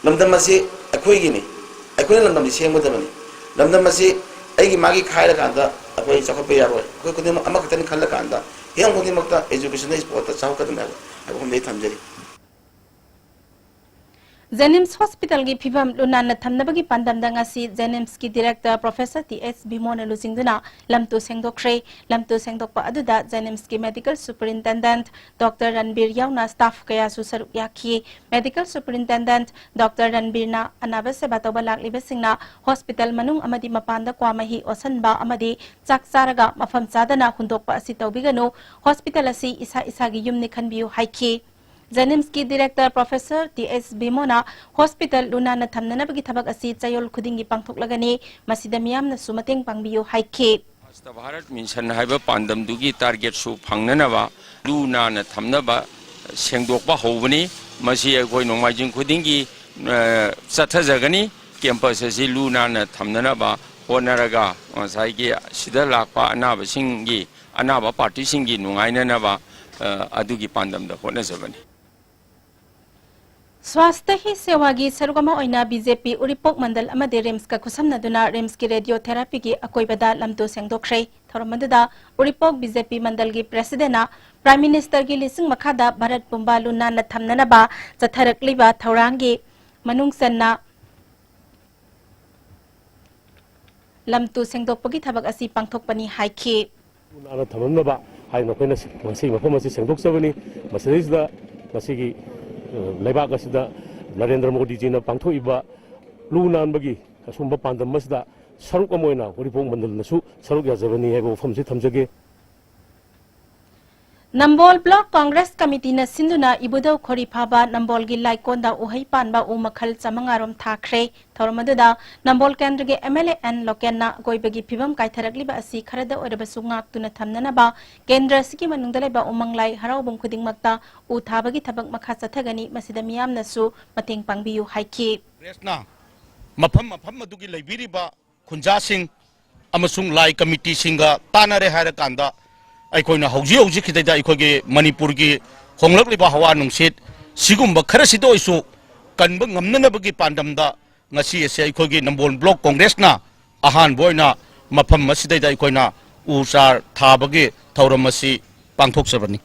ꯂꯝꯗꯝ ꯑꯁꯤ ꯑꯩꯈꯣꯏꯒꯤꯅꯤ, ꯑꯩꯈꯣꯏꯅ ꯂꯝꯗꯝꯁꯤ ꯁꯦꯝꯒꯗꯕꯅꯤ꯫ ꯂꯝꯗꯝ ꯑꯁꯤ ꯑꯩꯒꯤ ꯃꯥꯒꯤ ꯈꯥꯏꯔꯀꯥꯟꯗ ꯑꯩꯈꯣꯏ ꯆꯥꯎꯈꯠꯄ ꯌꯥꯔꯣꯏ꯫ ꯑꯩꯈꯣꯏ ꯈꯨꯗꯤꯡꯃꯛ ꯑꯃꯈꯛꯇꯅꯤ ꯈꯜꯂꯀꯥꯟꯗ ꯍꯤꯔꯝ ꯈꯨꯗꯤꯡꯃꯛꯇ education ꯗ, sport ꯇ ꯆꯥꯎꯈꯠꯀꯗꯕꯅꯤ ꯍꯥꯏꯕ ꯍꯥꯏꯕ ꯋꯥꯐꯝꯗ ꯑꯩ ꯊꯝꯖꯔꯤ꯫ JNIMS hospital ꯒꯤ ꯐꯤꯚꯝ ꯂꯨ ꯅꯥꯟꯅ ꯊꯝꯅꯕꯒꯤ ꯄꯥꯟꯗꯝꯗ ꯉꯁꯤ JNIMS ꯀꯤ director Professor T S ꯕꯤꯃꯣꯅ ꯂꯨꯆꯤꯡꯗꯨꯅ ꯂꯝꯇꯨ ꯁꯦꯡꯗꯣꯛꯈ꯭ꯔꯦ꯫ ꯂꯝꯇꯨ ꯁꯦꯡꯗꯣꯛꯄ ꯑꯗꯨꯗ JNIMS ꯀꯤ medical superintendent Doctor ꯔꯟꯕꯤꯔ ꯌꯥꯎꯅ staff ꯀꯌꯥꯁꯨ ꯁꯔꯨꯛ ꯌꯥꯈꯤ꯫ Medical superintendent Doctor ꯔꯟꯕꯤꯔꯅ ꯑꯅꯥꯕ ꯁꯦꯕꯥ ꯇꯧꯕ ꯂꯥꯛꯂꯤꯕꯁꯤꯡꯅ hospital ꯃꯅꯨꯡ ꯑꯃꯗꯤ ꯃꯄꯥꯟꯗ ꯀ꯭ꯋꯥ ꯃꯍꯤ ꯑꯣꯠꯁꯟꯕ ꯑꯃꯗꯤ ꯆꯥꯛ ꯆꯥꯔꯒ ꯃꯐꯝ ꯆꯥꯗꯅ ꯍꯨꯟꯗꯣꯛꯄ ꯑꯁꯤ ꯇꯧꯕꯤꯒꯅꯨ, hospital ꯑꯁꯤ ꯏꯁꯥ ꯏꯁꯥꯒꯤ ꯌꯨꯝꯅꯤ ꯈꯟꯕꯤꯌꯨ ꯍꯥꯏꯈꯤ꯫ JNIMS ꯀꯤ director Professor T S ꯕꯤꯃꯣꯅ hospital ꯂꯨ ꯅꯥꯟꯅ ꯊꯝꯅꯅꯕꯒꯤ ꯊꯕꯛ ꯑꯁꯤ ꯆꯌꯣꯜ ꯈꯨꯗꯤꯡꯒꯤ ꯄꯥꯡꯊꯣꯛꯂꯒꯅꯤ, ꯃꯁꯤꯗ ꯃꯤꯌꯥꯝꯅꯁꯨ ꯃꯇꯦꯡ ꯄꯥꯡꯕꯤꯌꯨ ꯍꯥꯏꯈꯤ꯫ Swasthya Bharat Mission ꯍꯥꯏꯕ ꯄꯥꯟꯗꯝꯗꯨꯒꯤ target ꯁꯨ ꯐꯪꯅꯅꯕ ꯂꯨ ꯅꯥꯟꯅ ꯊꯝꯅꯕ ꯁꯦꯡꯗꯣꯛꯄ ꯍꯧꯕꯅꯤ꯫ ꯃꯁꯤ ꯑꯩꯈꯣꯏ ꯅꯣꯡꯃꯥꯏꯖꯤꯡ ꯈꯨꯗꯤꯡꯒꯤ ꯑ, ꯆꯠꯊꯖꯒꯅꯤ꯫ Campus ꯑꯁꯤ ꯂꯨ ꯅꯥꯟꯅ ꯊꯝꯅꯅꯕ ꯍꯣꯠꯅꯔꯒ ꯉꯁꯥꯏꯒꯤ ꯁꯤꯗ ꯂꯥꯛꯄ ꯑꯅꯥꯕꯁꯤꯡꯒꯤ, ꯑꯅꯥꯕ party ꯁꯤꯡꯒꯤ ꯅꯨꯡꯉꯥꯏꯅꯅꯕ, ꯑ, ꯑꯗꯨꯒꯤ ꯄꯥꯟꯗꯝꯗ ꯍꯣꯠꯅꯖꯕꯅꯤ꯫ Swasthya Hi Sewa ꯒꯤ ꯁꯔꯨꯛ ꯑꯃ ꯑꯣꯏꯅ BJP ꯎꯔꯤꯄꯣꯛ ꯃꯟꯗꯜ ꯑꯃꯗꯤ RIMS ꯀ ꯈꯨꯠꯁꯝꯅꯗꯨꯅ RIMS ꯀꯤ radiotherapy ꯒꯤ ꯑꯀꯣꯏꯕꯗ ꯂꯝꯇꯨ ꯁꯦꯡꯗꯣꯛꯈ꯭ꯔꯦ꯫ ꯊꯧꯔꯝ ꯑꯗꯨꯗ ꯎꯔꯤꯄꯣꯛ BJP ꯃꯟꯗꯜꯒꯤ president ꯅ Prime Minister ꯒꯤ ꯂꯤꯁꯤꯡ ꯃꯈꯥꯗ ꯚꯥꯔꯠ ꯄꯨꯝꯕ ꯂꯨ ꯅꯥꯟꯅ ꯊꯝꯅꯅꯕ ꯆꯠꯊꯔꯛꯂꯤꯕ ꯊꯧꯔꯥꯡꯒꯤ ꯃꯅꯨꯡ ꯆꯟꯅ ꯂꯝꯇꯨ ꯁꯦꯡꯗꯣꯛꯄꯒꯤ ꯊꯕꯛ ꯑꯁꯤ ꯄꯥꯡꯊꯣꯛꯄꯅꯤ ꯍꯥꯏꯈꯤ꯫ ꯂꯨ ꯅꯥꯟꯅ ꯊꯝꯅꯅꯕ ꯍꯥꯏꯅ ꯑꯩꯈꯣꯏꯅ ꯉꯁꯤ ꯃꯐꯝ ꯑꯁꯤ ꯁꯦꯡꯗꯣꯛꯆꯕꯅꯤ꯫ ꯃꯁꯤꯗꯩꯁꯤꯗ ꯉꯁꯤꯒꯤ ꯂꯩꯕꯥꯛ ꯑꯁꯤꯗ ꯅꯔꯦꯟꯗ꯭ꯔ ꯃꯣꯗꯤꯖꯤꯅ ꯄꯥꯡꯊꯣꯛꯏꯕ ꯂꯨ ꯅꯥꯟꯕꯒꯤ ꯑꯁꯨꯝꯕ ꯄꯥꯟꯗꯝ ꯑꯁꯤꯗ ꯁꯔꯨꯛ ꯑꯃ ꯑꯣꯏꯅ ꯎꯔꯤꯄꯣꯛ ꯃꯟꯗꯜꯅꯁꯨ ꯁꯔꯨꯛ ꯌꯥꯖꯕꯅꯤ ꯍꯥꯏꯕ ꯋꯥꯐꯝꯁꯤ ꯊꯝꯖꯒꯦ꯫ ꯅꯝꯕꯣꯜ ꯕ꯭ꯂꯣꯛ ꯀꯣꯡꯒ꯭ꯔꯦꯁ ꯀꯃꯤꯇꯤꯅ ꯁꯤꯟꯗꯨꯅ ꯏꯕꯨꯙꯧ ꯈꯣꯔꯤ ꯐꯥꯕ ꯅꯝꯕꯣꯜꯒꯤ ꯂꯥꯏꯀꯣꯟꯗ ꯎꯍꯩ ꯄꯥꯟꯕ ꯎ ꯃꯈꯜ ꯆꯥꯃꯉꯥ ꯔꯣꯝ ꯊꯥꯈ꯭ꯔꯦ꯫ ꯊꯧꯔꯝ ꯑꯗꯨꯗ ꯅꯝꯕꯣꯜ ꯀꯦꯟꯗ꯭ꯔꯒꯤ ꯑꯦꯝ ꯑꯦꯜ ꯑꯦ ꯑꯦꯟ ꯂꯣꯀꯦꯟꯅ ꯑꯀꯣꯏꯕꯒꯤ ꯐꯤꯕꯝ ꯀꯥꯏꯊꯔꯛꯂꯤꯕ ꯑꯁꯤ ꯈꯔꯗ ꯑꯣꯏꯔꯕꯁꯨ ꯉꯥꯛꯇꯨꯅ ꯊꯝꯅꯅꯕ ꯀꯦꯟꯗ꯭ꯔ ꯑꯁꯤꯒꯤ ꯃꯅꯨꯡꯗ ꯂꯩꯕ ꯎꯃꯪ ꯂꯥꯏ ꯍꯔꯥꯎꯐꯝ ꯈꯨꯗꯤꯡꯃꯛꯇ ꯎ ꯊꯥꯕꯒꯤ ꯊꯕꯛ ꯃꯈꯥ ꯆꯠꯊꯒꯅꯤ꯫ ꯃꯁꯤꯗ ꯃꯤꯌꯥꯝꯅꯁꯨ ꯃꯇꯦꯡ ꯄꯥꯡꯕꯤꯌꯨ ꯍꯥꯏꯈꯤ꯫ ꯀꯣꯡꯒ꯭ꯔꯦꯁꯅ ꯃꯐꯝ ꯃꯐꯝ ꯑꯗꯨꯒꯤ ꯂꯩꯕꯤꯔꯤꯕ ꯈꯨꯟꯖꯥꯁꯤꯡ ꯑꯃꯁꯨꯡ ꯂꯥꯏ ꯀꯃꯤꯇꯤꯁꯤꯡꯒ ꯇꯥꯟꯅꯔꯦ ꯍꯥꯏꯔꯀꯥꯟꯗ, ꯑꯩꯈꯣꯏꯅ ꯍꯧꯖꯤꯛ ꯍꯧꯖꯤꯛꯀꯤꯗꯩꯗ ꯑꯩꯈꯣꯏꯒꯤ ꯃꯅꯤꯄꯨꯔꯒꯤ ꯍꯣꯡꯂꯛꯂꯤꯕ ꯍꯋꯥ ꯅꯨꯡꯁꯤꯠ ꯁꯤꯒꯨꯝꯕ ꯈꯔꯁꯤꯗ ꯑꯣꯏꯁꯨ ꯀꯟꯕ ꯉꯝꯅꯅꯕꯒꯤ ꯄꯥꯟꯗꯝꯗ ꯉꯁꯤ ꯑꯁꯤ ꯑꯩꯈꯣꯏꯒꯤ ꯅꯝꯕꯣꯜ ꯕ꯭ꯂꯣꯛ ꯀꯣꯡꯒ꯭ꯔꯦꯁꯅ ꯑꯍꯥꯟꯕ ꯑꯣꯏꯅ ꯃꯐꯝ ꯑꯁꯤꯗꯩꯗ ꯑꯩꯈꯣꯏꯅ ꯎ ꯆꯥꯔ ꯊꯥꯕꯒꯤ ꯊꯧꯔꯝ ꯑꯁꯤ ꯄꯥꯡꯊꯣꯛꯆꯕꯅꯤ꯫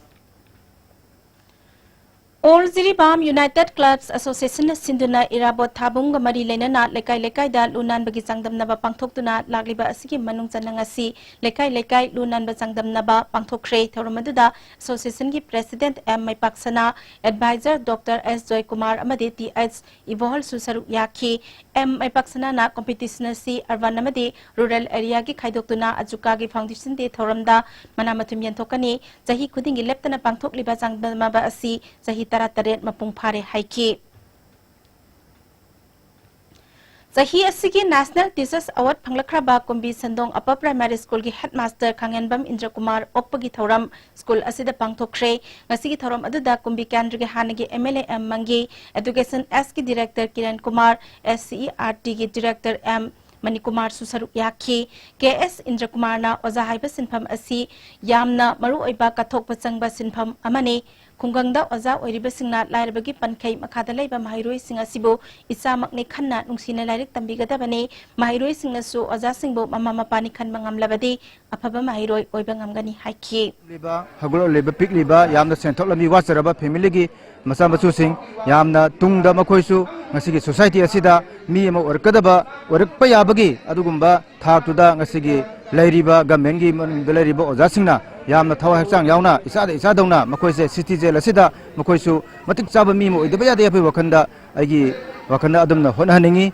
ꯑꯣꯜ ꯖꯤꯔꯤꯕꯥꯝ ꯌꯨꯅꯥꯏꯇꯦꯗ ꯀ꯭ꯂꯕꯁ ꯑꯦꯁꯣꯁꯤꯌꯦꯁꯟꯅ ꯁꯤꯟꯗꯨꯅ ꯏꯔꯥꯕꯣꯠ ꯊꯥꯕꯨꯡꯒ ꯃꯔꯤ ꯂꯩꯅꯅ ꯂꯩꯀꯥꯏ ꯂꯩꯀꯥꯏꯗ ꯂꯨ ꯅꯥꯟꯕꯒꯤ ꯆꯥꯡꯗꯝꯅꯕ ꯄꯥꯡꯊꯣꯛꯇꯨꯅ ꯂꯥꯛꯂꯤꯕ ꯑꯁꯤꯒꯤ ꯃꯅꯨꯡ ꯆꯟꯅ ꯉꯁꯤ ꯂꯩꯀꯥꯏ ꯂꯩꯀꯥꯏ ꯂꯨ ꯅꯥꯟꯕ ꯆꯥꯡꯗꯝꯅꯕ ꯄꯥꯡꯊꯣꯛꯈ꯭ꯔꯦ꯫ ꯊꯧꯔꯝ ꯑꯗꯨꯗ ꯑꯦꯁꯣꯁꯤꯌꯦꯁꯟꯒꯤ ꯄ꯭ꯔꯦꯁꯤꯗꯦꯟꯠ ꯑꯦꯝ ꯃꯩꯄꯥꯛꯁꯅꯥ, ꯑꯦꯗꯚꯥꯏꯖꯔ ꯗꯣꯛꯇꯔ ꯑꯦꯁ ꯖꯣꯏꯀꯨꯃꯥꯔ ꯑꯃꯗꯤ ꯇꯤ ꯑꯩꯆ ꯏꯕꯣꯍꯜꯁꯨ ꯁꯔꯨꯛ ꯌꯥꯈꯤ꯫ ꯑꯦꯝ ꯃꯩꯄꯥꯛꯁꯅꯥꯅ ꯀꯝꯄꯤꯇꯤꯁꯟ ꯑꯁꯤ ꯑꯔꯕꯟ ꯑꯃꯗꯤ ꯔꯨꯔꯦꯜ ꯑꯦꯔꯤꯌꯥꯒꯤ ꯈꯥꯏꯗꯣꯛꯇꯨꯅ ꯑꯖꯨꯀꯥꯒꯤ ꯐꯥꯎꯟꯗꯦꯁꯟ ꯗꯦ ꯊꯧꯔꯝꯗ ꯃꯅꯥ ꯃꯊꯨꯝ ꯌꯦꯟꯊꯣꯛꯀꯅꯤ꯫ ꯆꯍꯤ ꯈꯨꯗꯤꯡꯒꯤ ꯂꯦꯞꯇꯅ ꯄꯥꯡꯊꯣꯛꯂꯤꯕ ꯆꯥꯡꯗꯝꯅꯕ ꯑꯁꯤ ꯆꯍꯤ ꯇꯔꯥꯇꯔꯦꯠ ꯃꯄꯨꯡ ꯐꯥꯔꯦ ꯍꯥꯏꯈꯤ꯫ ꯆꯍꯤ ꯑꯁꯤꯒꯤ ꯅꯦꯁꯅꯦꯜ ꯇꯤꯆꯔꯁ ꯑꯦꯋꯥꯔꯗ ꯐꯪꯂꯛꯈ꯭ꯔꯕ ꯀꯨꯝꯕꯤ ꯁꯟꯗꯣꯡ ꯑꯞꯄꯔ ꯄ꯭ꯔꯥꯏꯃꯥꯔꯤ ꯁ꯭ꯀꯨꯜꯒꯤ ꯍꯦꯗꯃꯥꯁꯇꯔ ꯈꯥꯉꯦꯟꯕꯝ ꯏꯟꯗ꯭ꯔꯀꯨꯃꯥꯔ ꯑꯣꯛꯄꯒꯤ ꯊꯧꯔꯝ ꯁ꯭ꯀꯨꯜ ꯑꯁꯤꯗ ꯄꯥꯡꯊꯣꯛꯈ꯭ꯔꯦ꯫ ꯉꯁꯤꯒꯤ ꯊꯧꯔꯝ ꯑꯗꯨꯗ ꯀꯨꯝꯕꯤ ꯀꯦꯟꯗ꯭ꯔꯒꯤ ꯍꯥꯟꯅꯒꯤ ꯑꯦꯝ ꯑꯦꯜ ꯑꯦ ꯑꯦꯝ ꯃꯪꯒꯤ, ꯑꯦꯗꯨꯀꯦꯁꯟ ꯑꯦꯁꯀꯤ director Kiran Kumar, S C E R ꯇꯤꯒꯤ ꯗꯤꯔꯦꯛꯇꯔ ꯑꯦꯝ ꯃꯅꯤꯀꯨꯃꯥꯔꯁꯨ ꯁꯔꯨꯛ ꯌꯥꯈꯤ꯫ ꯀꯦ ꯑꯦꯁ ꯏꯟꯗ꯭ꯔꯀꯨꯃꯥꯔꯅ ꯑꯣꯖꯥ ꯍꯥꯏꯕ ꯁꯤꯟꯐꯝ ꯑꯁꯤ ꯌꯥꯝꯅ ꯃꯔꯨꯑꯣꯏꯕ ꯀꯠꯊꯣꯛꯄ ꯆꯪꯕ ꯁꯤꯟꯐꯝ ꯑꯃꯅꯤ꯫ ꯈꯨꯡꯒꯪꯗ ꯑꯣꯖꯥ ꯑꯣꯏꯔꯤꯕꯁꯤꯡꯅ ꯂꯥꯏꯔꯕꯒꯤ ꯄꯟꯈꯩ ꯃꯈꯥꯗ ꯂꯩꯕ ꯃꯍꯩꯔꯣꯏꯁꯤꯡ ꯑꯁꯤꯕꯨ ꯏꯆꯥꯃꯛꯅꯤ ꯈꯟꯅ ꯅꯨꯡꯁꯤꯅ ꯂꯥꯏꯔꯤꯛ ꯇꯝꯕꯤꯒꯗꯕꯅꯤ꯫ ꯃꯍꯩꯔꯣꯏꯁꯤꯡꯅꯁꯨ ꯑꯣꯖꯥꯁꯤꯡꯕꯨ ꯃꯃꯥ ꯃꯄꯥꯅꯤ ꯈꯟꯕ ꯉꯝꯂꯕꯗꯤ ꯑꯐꯕ ꯃꯍꯩꯔꯣꯏ ꯑꯣꯏꯕ ꯉꯝꯒꯅꯤ ꯍꯥꯏꯈꯤ꯫ ꯂꯩꯕ, ꯍꯧꯒꯠꯂꯛꯂꯤꯕ, ꯄꯤꯛꯂꯤꯕ, ꯌꯥꯝꯅ ꯁꯦꯟꯊꯣꯛ ꯂꯝꯕꯤ ꯋꯥꯠꯆꯔꯕ ꯐꯦꯃꯤꯂꯤꯒꯤ ꯃꯆꯥ ꯃꯁꯨꯁꯤꯡ, ꯌꯥꯝꯅ ꯇꯨꯡꯗ ꯃꯈꯣꯏꯁꯨ ꯉꯁꯤꯒꯤ ꯁꯣꯁꯥꯏꯇꯤ ꯑꯁꯤꯗ ꯃꯤ ꯑꯃ ꯑꯣꯏꯔꯛꯀꯗꯕ, ꯑꯣꯏꯔꯛꯄ ꯌꯥꯕꯒꯤ ꯑꯗꯨꯒꯨꯝꯕ ꯊꯥꯛꯇꯨꯗ ꯉꯁꯤꯒꯤ ꯂꯩꯔꯤꯕ ꯒꯃꯦꯟꯒꯤ ꯃꯅꯨꯡꯗ ꯂꯩꯔꯤꯕ ꯑꯣꯖꯥꯁꯤꯡꯅ ꯌꯥꯝꯅ ꯊꯋꯥꯏ ꯍꯛꯆꯥꯡ ꯌꯥꯎꯅ ꯏꯆꯥꯗ ꯏꯆꯥꯗꯧꯅ ꯃꯈꯣꯏꯁꯦ ꯁꯤꯇꯤ ꯖꯦꯜ ꯑꯁꯤꯗ ꯃꯈꯣꯏꯁꯨ ꯃꯇꯤꯛ ꯆꯥꯕ ꯃꯤ ꯑꯃ ꯑꯣꯏꯗꯕ ꯌꯥꯗꯦ ꯍꯥꯏꯕꯒꯤ ꯋꯥꯈꯜꯗ, ꯑꯩꯒꯤ ꯋꯥꯈꯜꯗ ꯑꯗꯨꯝꯅ ꯍꯣꯠꯅꯍꯟꯅꯤꯡꯉꯤ꯫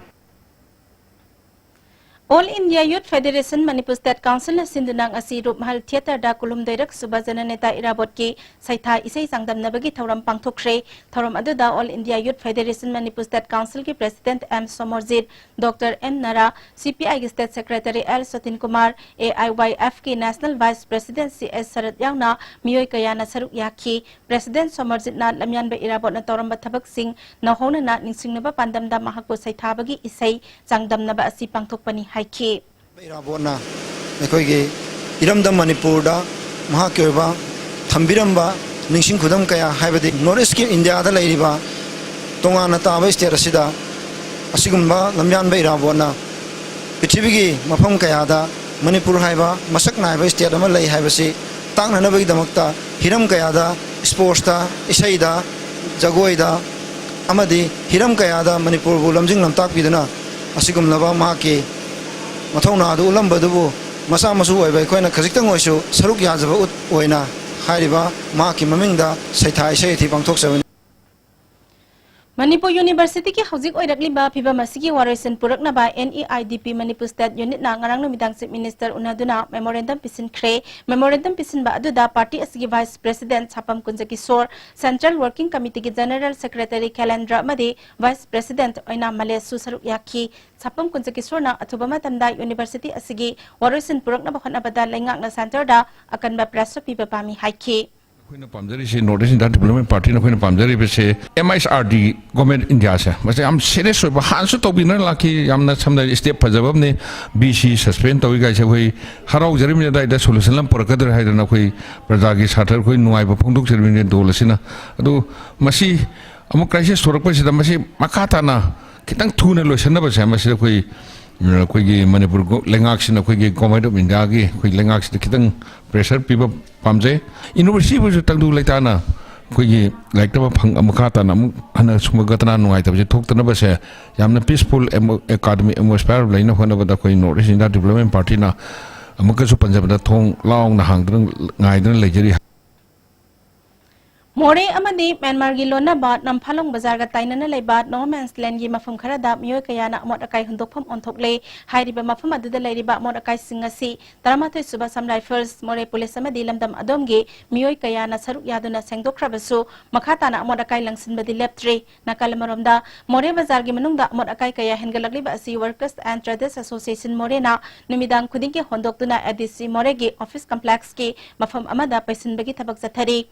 All India Youth Federation Manipur State Councilꯅ ꯁꯤꯟꯗꯨꯅ ꯉꯁꯤ ꯔꯨꯞꯃꯍꯜ ꯊꯤꯌꯦꯇꯔꯗ ꯀꯨꯟꯍꯨꯝꯗꯣꯏꯔꯛ ꯁꯨꯕ ꯖꯅꯅꯦꯇꯥ ꯏꯔꯥꯕꯣꯠꯀꯤ ꯁꯩꯊꯥ ꯏꯁꯩ ꯆꯥꯡꯗꯝꯅꯕꯒꯤ ꯊꯧꯔꯝ ꯄꯥꯡꯊꯣꯛꯈ꯭ꯔꯦ꯫ ꯊꯧꯔꯝ ꯑꯗꯨꯗ All India Youth Federation Manipur State Councilꯒꯤ President M Somorjit, Doctor M ꯅꯔꯥ, C P Iꯒꯤ State Secretary L ꯁꯇꯤꯟ Kumar, A I Y Fꯀꯤ National Vice President C S ꯁꯔꯠ ꯌꯥꯎꯅ ꯃꯤꯑꯣꯏ ꯀꯌꯥꯅ ꯁꯔꯨꯛ ꯌꯥꯈꯤ꯫ President ꯁꯣꯃꯣꯔꯖꯤꯠꯅ ꯂꯝꯌꯥꯟꯕ ꯏꯔꯥꯕꯣꯠꯅ ꯇꯧꯔꯝꯕ ꯊꯕꯛꯁꯤꯡ ꯅꯧꯍꯧꯅꯅ ꯅꯤꯡꯁꯤꯡꯅꯕ ꯄꯥꯟꯗꯝꯗ ꯃꯍꯥꯛꯄꯨ ꯁꯩꯊꯥꯕꯒꯤ ꯏꯁꯩ ꯆꯥꯡꯗꯝꯅꯕ ꯑꯁꯤ ꯄꯥꯡꯊꯣꯛꯄꯅꯤ ꯍꯥꯏꯈꯤ꯫ ꯏꯔꯥꯕꯣꯠꯅ ꯑꯩꯈꯣꯏꯒꯤ ꯏꯔꯝꯗꯝ ꯃꯅꯤꯄꯨꯔꯗ ꯃꯍꯥꯛꯀꯤ ꯑꯣꯏꯕ ꯊꯝꯕꯤꯔꯝꯕ ꯅꯤꯡꯁꯤꯡ ꯈꯨꯗꯝ ꯀꯌꯥ, ꯍꯥꯏꯕꯗꯤ North Eastꯀꯤ ꯏꯟꯗꯤꯌꯥꯗ ꯂꯩꯔꯤꯕ ꯇꯣꯉꯥꯟꯅ ꯇꯥꯕ state ꯑꯁꯤꯗ ꯑꯁꯤꯒꯨꯝꯕ ꯂꯝꯌꯥꯟꯕ ꯏꯔꯥꯕꯣꯠꯅ ꯄ꯭ꯔꯤꯊꯤꯕꯤꯒꯤ ꯃꯐꯝ ꯀꯌꯥꯗ ꯃꯅꯤꯄꯨꯔ ꯍꯥꯏꯕ ꯃꯁꯛ ꯅꯥꯏꯕ state ꯑꯃ ꯂꯩ ꯍꯥꯏꯕꯁꯤ ꯇꯥꯛꯅꯅꯕꯒꯤꯗꯃꯛꯇ ꯍꯤꯔꯝ ꯀꯌꯥꯗ, sportsꯇ, ꯏꯁꯩꯗ, ꯖꯒꯣꯏꯗ ꯑꯃꯗꯤ ꯍꯤꯔꯝ ꯀꯌꯥꯗ ꯃꯅꯤꯄꯨꯔꯕꯨ ꯂꯝꯖꯤꯡ ꯂꯝꯇꯥꯛꯄꯤꯗꯨꯅ ꯑꯁꯤꯒꯨꯝꯂꯕ ꯃꯍꯥꯛꯀꯤ ꯃꯊꯧꯅꯥ ꯑꯗꯨ ꯎꯠꯂꯝꯕꯗꯨꯕꯨ ꯃꯆꯥ ꯃꯁꯨ ꯑꯣꯏꯕ ꯑꯩꯈꯣꯏꯅ ꯈꯖꯤꯛꯇꯪ ꯑꯣꯏꯁꯨ ꯁꯔꯨꯛ ꯌꯥꯖꯕ ꯎꯠ ꯑꯣꯏꯅ ꯍꯥꯏꯔꯤꯕ ꯃꯍꯥꯛꯀꯤ ꯃꯃꯤꯡꯗ ꯁꯩꯊꯥ ꯏꯁꯩ ꯑꯊꯤ ꯄꯥꯡꯊꯣꯛꯆꯕꯅꯤ꯫ ꯃꯅꯤꯄꯨꯔ Universityꯒꯤ ꯍꯧꯖꯤꯛ ꯑꯣꯏꯔꯛꯂꯤꯕ ꯐꯤꯕꯝ ꯑꯁꯤꯒꯤ ꯋꯥꯔꯣꯏꯁꯤꯟ ꯄꯨꯔꯛꯅꯕ N E I D P Manipur State Unitꯅ ꯉꯔꯥꯡ ꯅꯨꯃꯤꯗꯥꯡ Chief Minister ꯎꯅꯗꯨꯅ memorandum ꯄꯤꯁꯤꯟꯈ꯭ꯔꯦ꯫ Memorandum ꯄꯤꯁꯤꯟꯕ ꯑꯗꯨꯗ party ꯑꯁꯤꯒꯤ Vice President ꯁꯥꯄꯝ ꯀꯨꯟꯖꯀꯤꯁꯣꯔ, Central Working Committeeꯒꯤ General Secretary ꯈꯦꯂꯦꯟꯗ꯭ꯔ ꯑꯃꯗꯤ Vice President ꯑꯣꯏꯅꯥꯝ ꯃꯂꯦꯁꯁꯨ ꯁꯔꯨꯛ ꯌꯥꯈꯤ꯫ ꯁꯥꯄꯝ ꯀꯨꯟꯖꯀꯤꯁꯣꯔꯅ ꯑꯊꯨꯕ ꯃꯇꯝꯗ university ꯑꯁꯤꯒꯤ ꯋꯥꯔꯣꯏꯁꯤꯟ ꯄꯨꯔꯛꯅꯕ ꯍꯣꯠꯅꯕꯗ ꯂꯩꯉꯥꯛꯅ centreꯗ ꯑꯀꯟꯕ pressure ꯄꯤꯕ ꯄꯥꯝꯃꯤ ꯍꯥꯏꯈꯤ꯫ ꯑꯩꯈꯣꯏꯅ ꯄꯥꯝꯖꯔꯤꯁꯦ, North East India Development Partyꯅ ꯑꯩꯈꯣꯏꯅ ꯄꯥꯝꯖꯔꯤꯕꯁꯦ, M I S R D Government Indiaꯁꯦ, ꯃꯁꯤ ꯌꯥꯝ serious ꯑꯣꯏꯕ, ꯍꯥꯟꯅꯁꯨ ꯇꯧꯕꯤꯅ ꯂꯥꯛꯈꯤ, ꯌꯥꯝꯅ ꯁꯝꯅ step ꯐꯖꯕ ꯑꯃꯅꯤ꯫ B C suspend ꯇꯧꯏ ꯀꯥꯏꯁꯦ ꯑꯩꯈꯣꯏ ꯍꯔꯥꯎꯖꯔꯤꯕꯅꯤ꯫ ꯑꯗꯥꯏꯗ solution ꯑꯃ ꯄꯨꯔꯛꯀꯗ꯭ꯔꯥ ꯍꯥꯏꯗꯅ ꯑꯩꯈꯣꯏ ꯄ꯭ꯔꯖꯥꯒꯤ ꯁꯥꯔꯊ ꯑꯩꯈꯣꯏ ꯅꯨꯡꯉꯥꯏꯕ ꯐꯣꯡꯗꯣꯛꯆꯔꯤꯕꯅꯤ ꯗꯣꯜ ꯑꯁꯤꯅ꯫ ꯑꯗꯨ ꯃꯁꯤ ꯑꯃꯨꯛ crisis ꯊꯣꯔꯛꯄꯁꯤꯗ ꯃꯁꯤ ꯃꯈꯥ ꯇꯥꯅ ꯈꯤꯇꯪ ꯊꯨꯅ ꯂꯣꯏꯁꯤꯟꯅꯕꯁꯦ, ꯃꯁꯤꯗ ꯑꯩꯈꯣꯏ, ꯑꯩꯈꯣꯏꯒꯤ ꯃꯅꯤꯄꯨꯔ ꯒꯣ-, ꯂꯩꯉꯥꯛꯁꯤꯅ, ꯑꯩꯈꯣꯏꯒꯤ Government of Indiaꯒꯤ ꯑꯩꯈꯣꯏ ꯂꯩꯉꯥꯛꯁꯤꯗ ꯈꯤꯇꯪ pressure ꯄꯤꯕ ꯄꯥꯝꯖꯩ꯫ Universityꯕꯨꯁꯨ ꯇꯪꯗꯨ ꯂꯩꯇꯥꯅ ꯑꯩꯈꯣꯏꯒꯤ ꯂꯥꯏꯔꯤꯛ ꯇꯝꯕ ꯐꯪ-, ꯃꯈꯥ ꯇꯥꯅ ꯑꯃꯨꯛ ꯍꯟꯅ ꯁꯨꯝꯕ ꯒꯇꯅꯥ ꯅꯨꯡꯉꯥꯏꯇꯕꯁꯦ ꯊꯣꯛꯇꯅꯕꯁꯦ ꯌꯥꯝꯅ peaceful emo-, academic atmosphere ꯂꯩꯅ ꯍꯣꯠꯅꯕꯗ ꯑꯩꯈꯣꯏ North East India Development Partyꯅ ꯑꯃꯨꯛꯀꯁꯨ ꯄꯟꯖꯕꯗ ꯊꯣꯡ ꯂꯥꯎꯅ ꯍꯥꯡꯗꯨꯅ ꯉꯥꯏꯗꯨꯅ ꯂꯩꯖꯔꯤ꯫ ꯃꯣꯔꯦ ꯑꯃꯗꯤ ꯃ꯭ꯌꯥꯟꯃꯥꯔꯒꯤ ꯂꯣꯟꯅꯕ ꯅꯝꯐꯥꯂꯣꯡ ꯕꯖꯥꯔꯒ ꯇꯥꯏꯅꯅ ꯂꯩꯕ No Man's Landꯒꯤ ꯃꯐꯝ ꯈꯔꯗ ꯃꯤꯑꯣꯏ ꯀꯌꯥꯅ ꯑꯃꯣꯠ ꯑꯀꯥꯏ ꯍꯨꯟꯗꯣꯛꯐꯝ ꯑꯣꯟꯊꯣꯛꯂꯦ꯫ ꯍꯥꯏꯔꯤꯕ ꯃꯐꯝ ꯑꯗꯨꯗ ꯂꯩꯔꯤꯕ ꯑꯃꯣꯠ ꯑꯀꯥꯏꯁꯤꯡ ꯑꯁꯤ ꯇꯔꯥꯃꯥꯊꯣꯏ ꯁꯨꯕ Assam Rifles, ꯃꯣꯔꯦ ꯄꯨꯂꯤꯁ ꯑꯃꯗꯤ ꯂꯝꯗꯝ ꯑꯗꯣꯝꯒꯤ ꯃꯤꯑꯣꯏ ꯀꯌꯥꯅ ꯁꯔꯨꯛ ꯌꯥꯗꯨꯅ ꯁꯦꯡꯗꯣꯛꯈ꯭ꯔꯕꯁꯨ, ꯃꯈꯥ ꯇꯥꯅ ꯑꯃꯣꯠ ꯑꯀꯥꯏ ꯂꯪꯁꯤꯟꯕꯗꯤ ꯂꯦꯞꯇ꯭ꯔꯤ꯫ ꯅꯥꯀꯜ ꯑꯃꯔꯣꯝꯗ, ꯃꯣꯔꯦ ꯕꯖꯥꯔꯒꯤ ꯃꯅꯨꯡꯗ ꯑꯃꯣꯠ ꯑꯀꯥꯏ ꯀꯌꯥ ꯍꯦꯟꯒꯠꯂꯛꯂꯤꯕ ꯑꯁꯤ Workers and Traders Association ꯃꯣꯔꯦꯅ ꯅꯨꯃꯤꯗꯥꯡ ꯈꯨꯗꯤꯡꯒꯤ ꯍꯣꯟꯗꯣꯛꯇꯨꯅ ADC ꯃꯣꯔꯦꯒꯤ office complexꯀꯤ ꯃꯐꯝ ꯑꯃꯗ ꯄꯩꯁꯤꯟꯕꯒꯤ ꯊꯕꯛ ꯆꯠꯊꯔꯤ꯫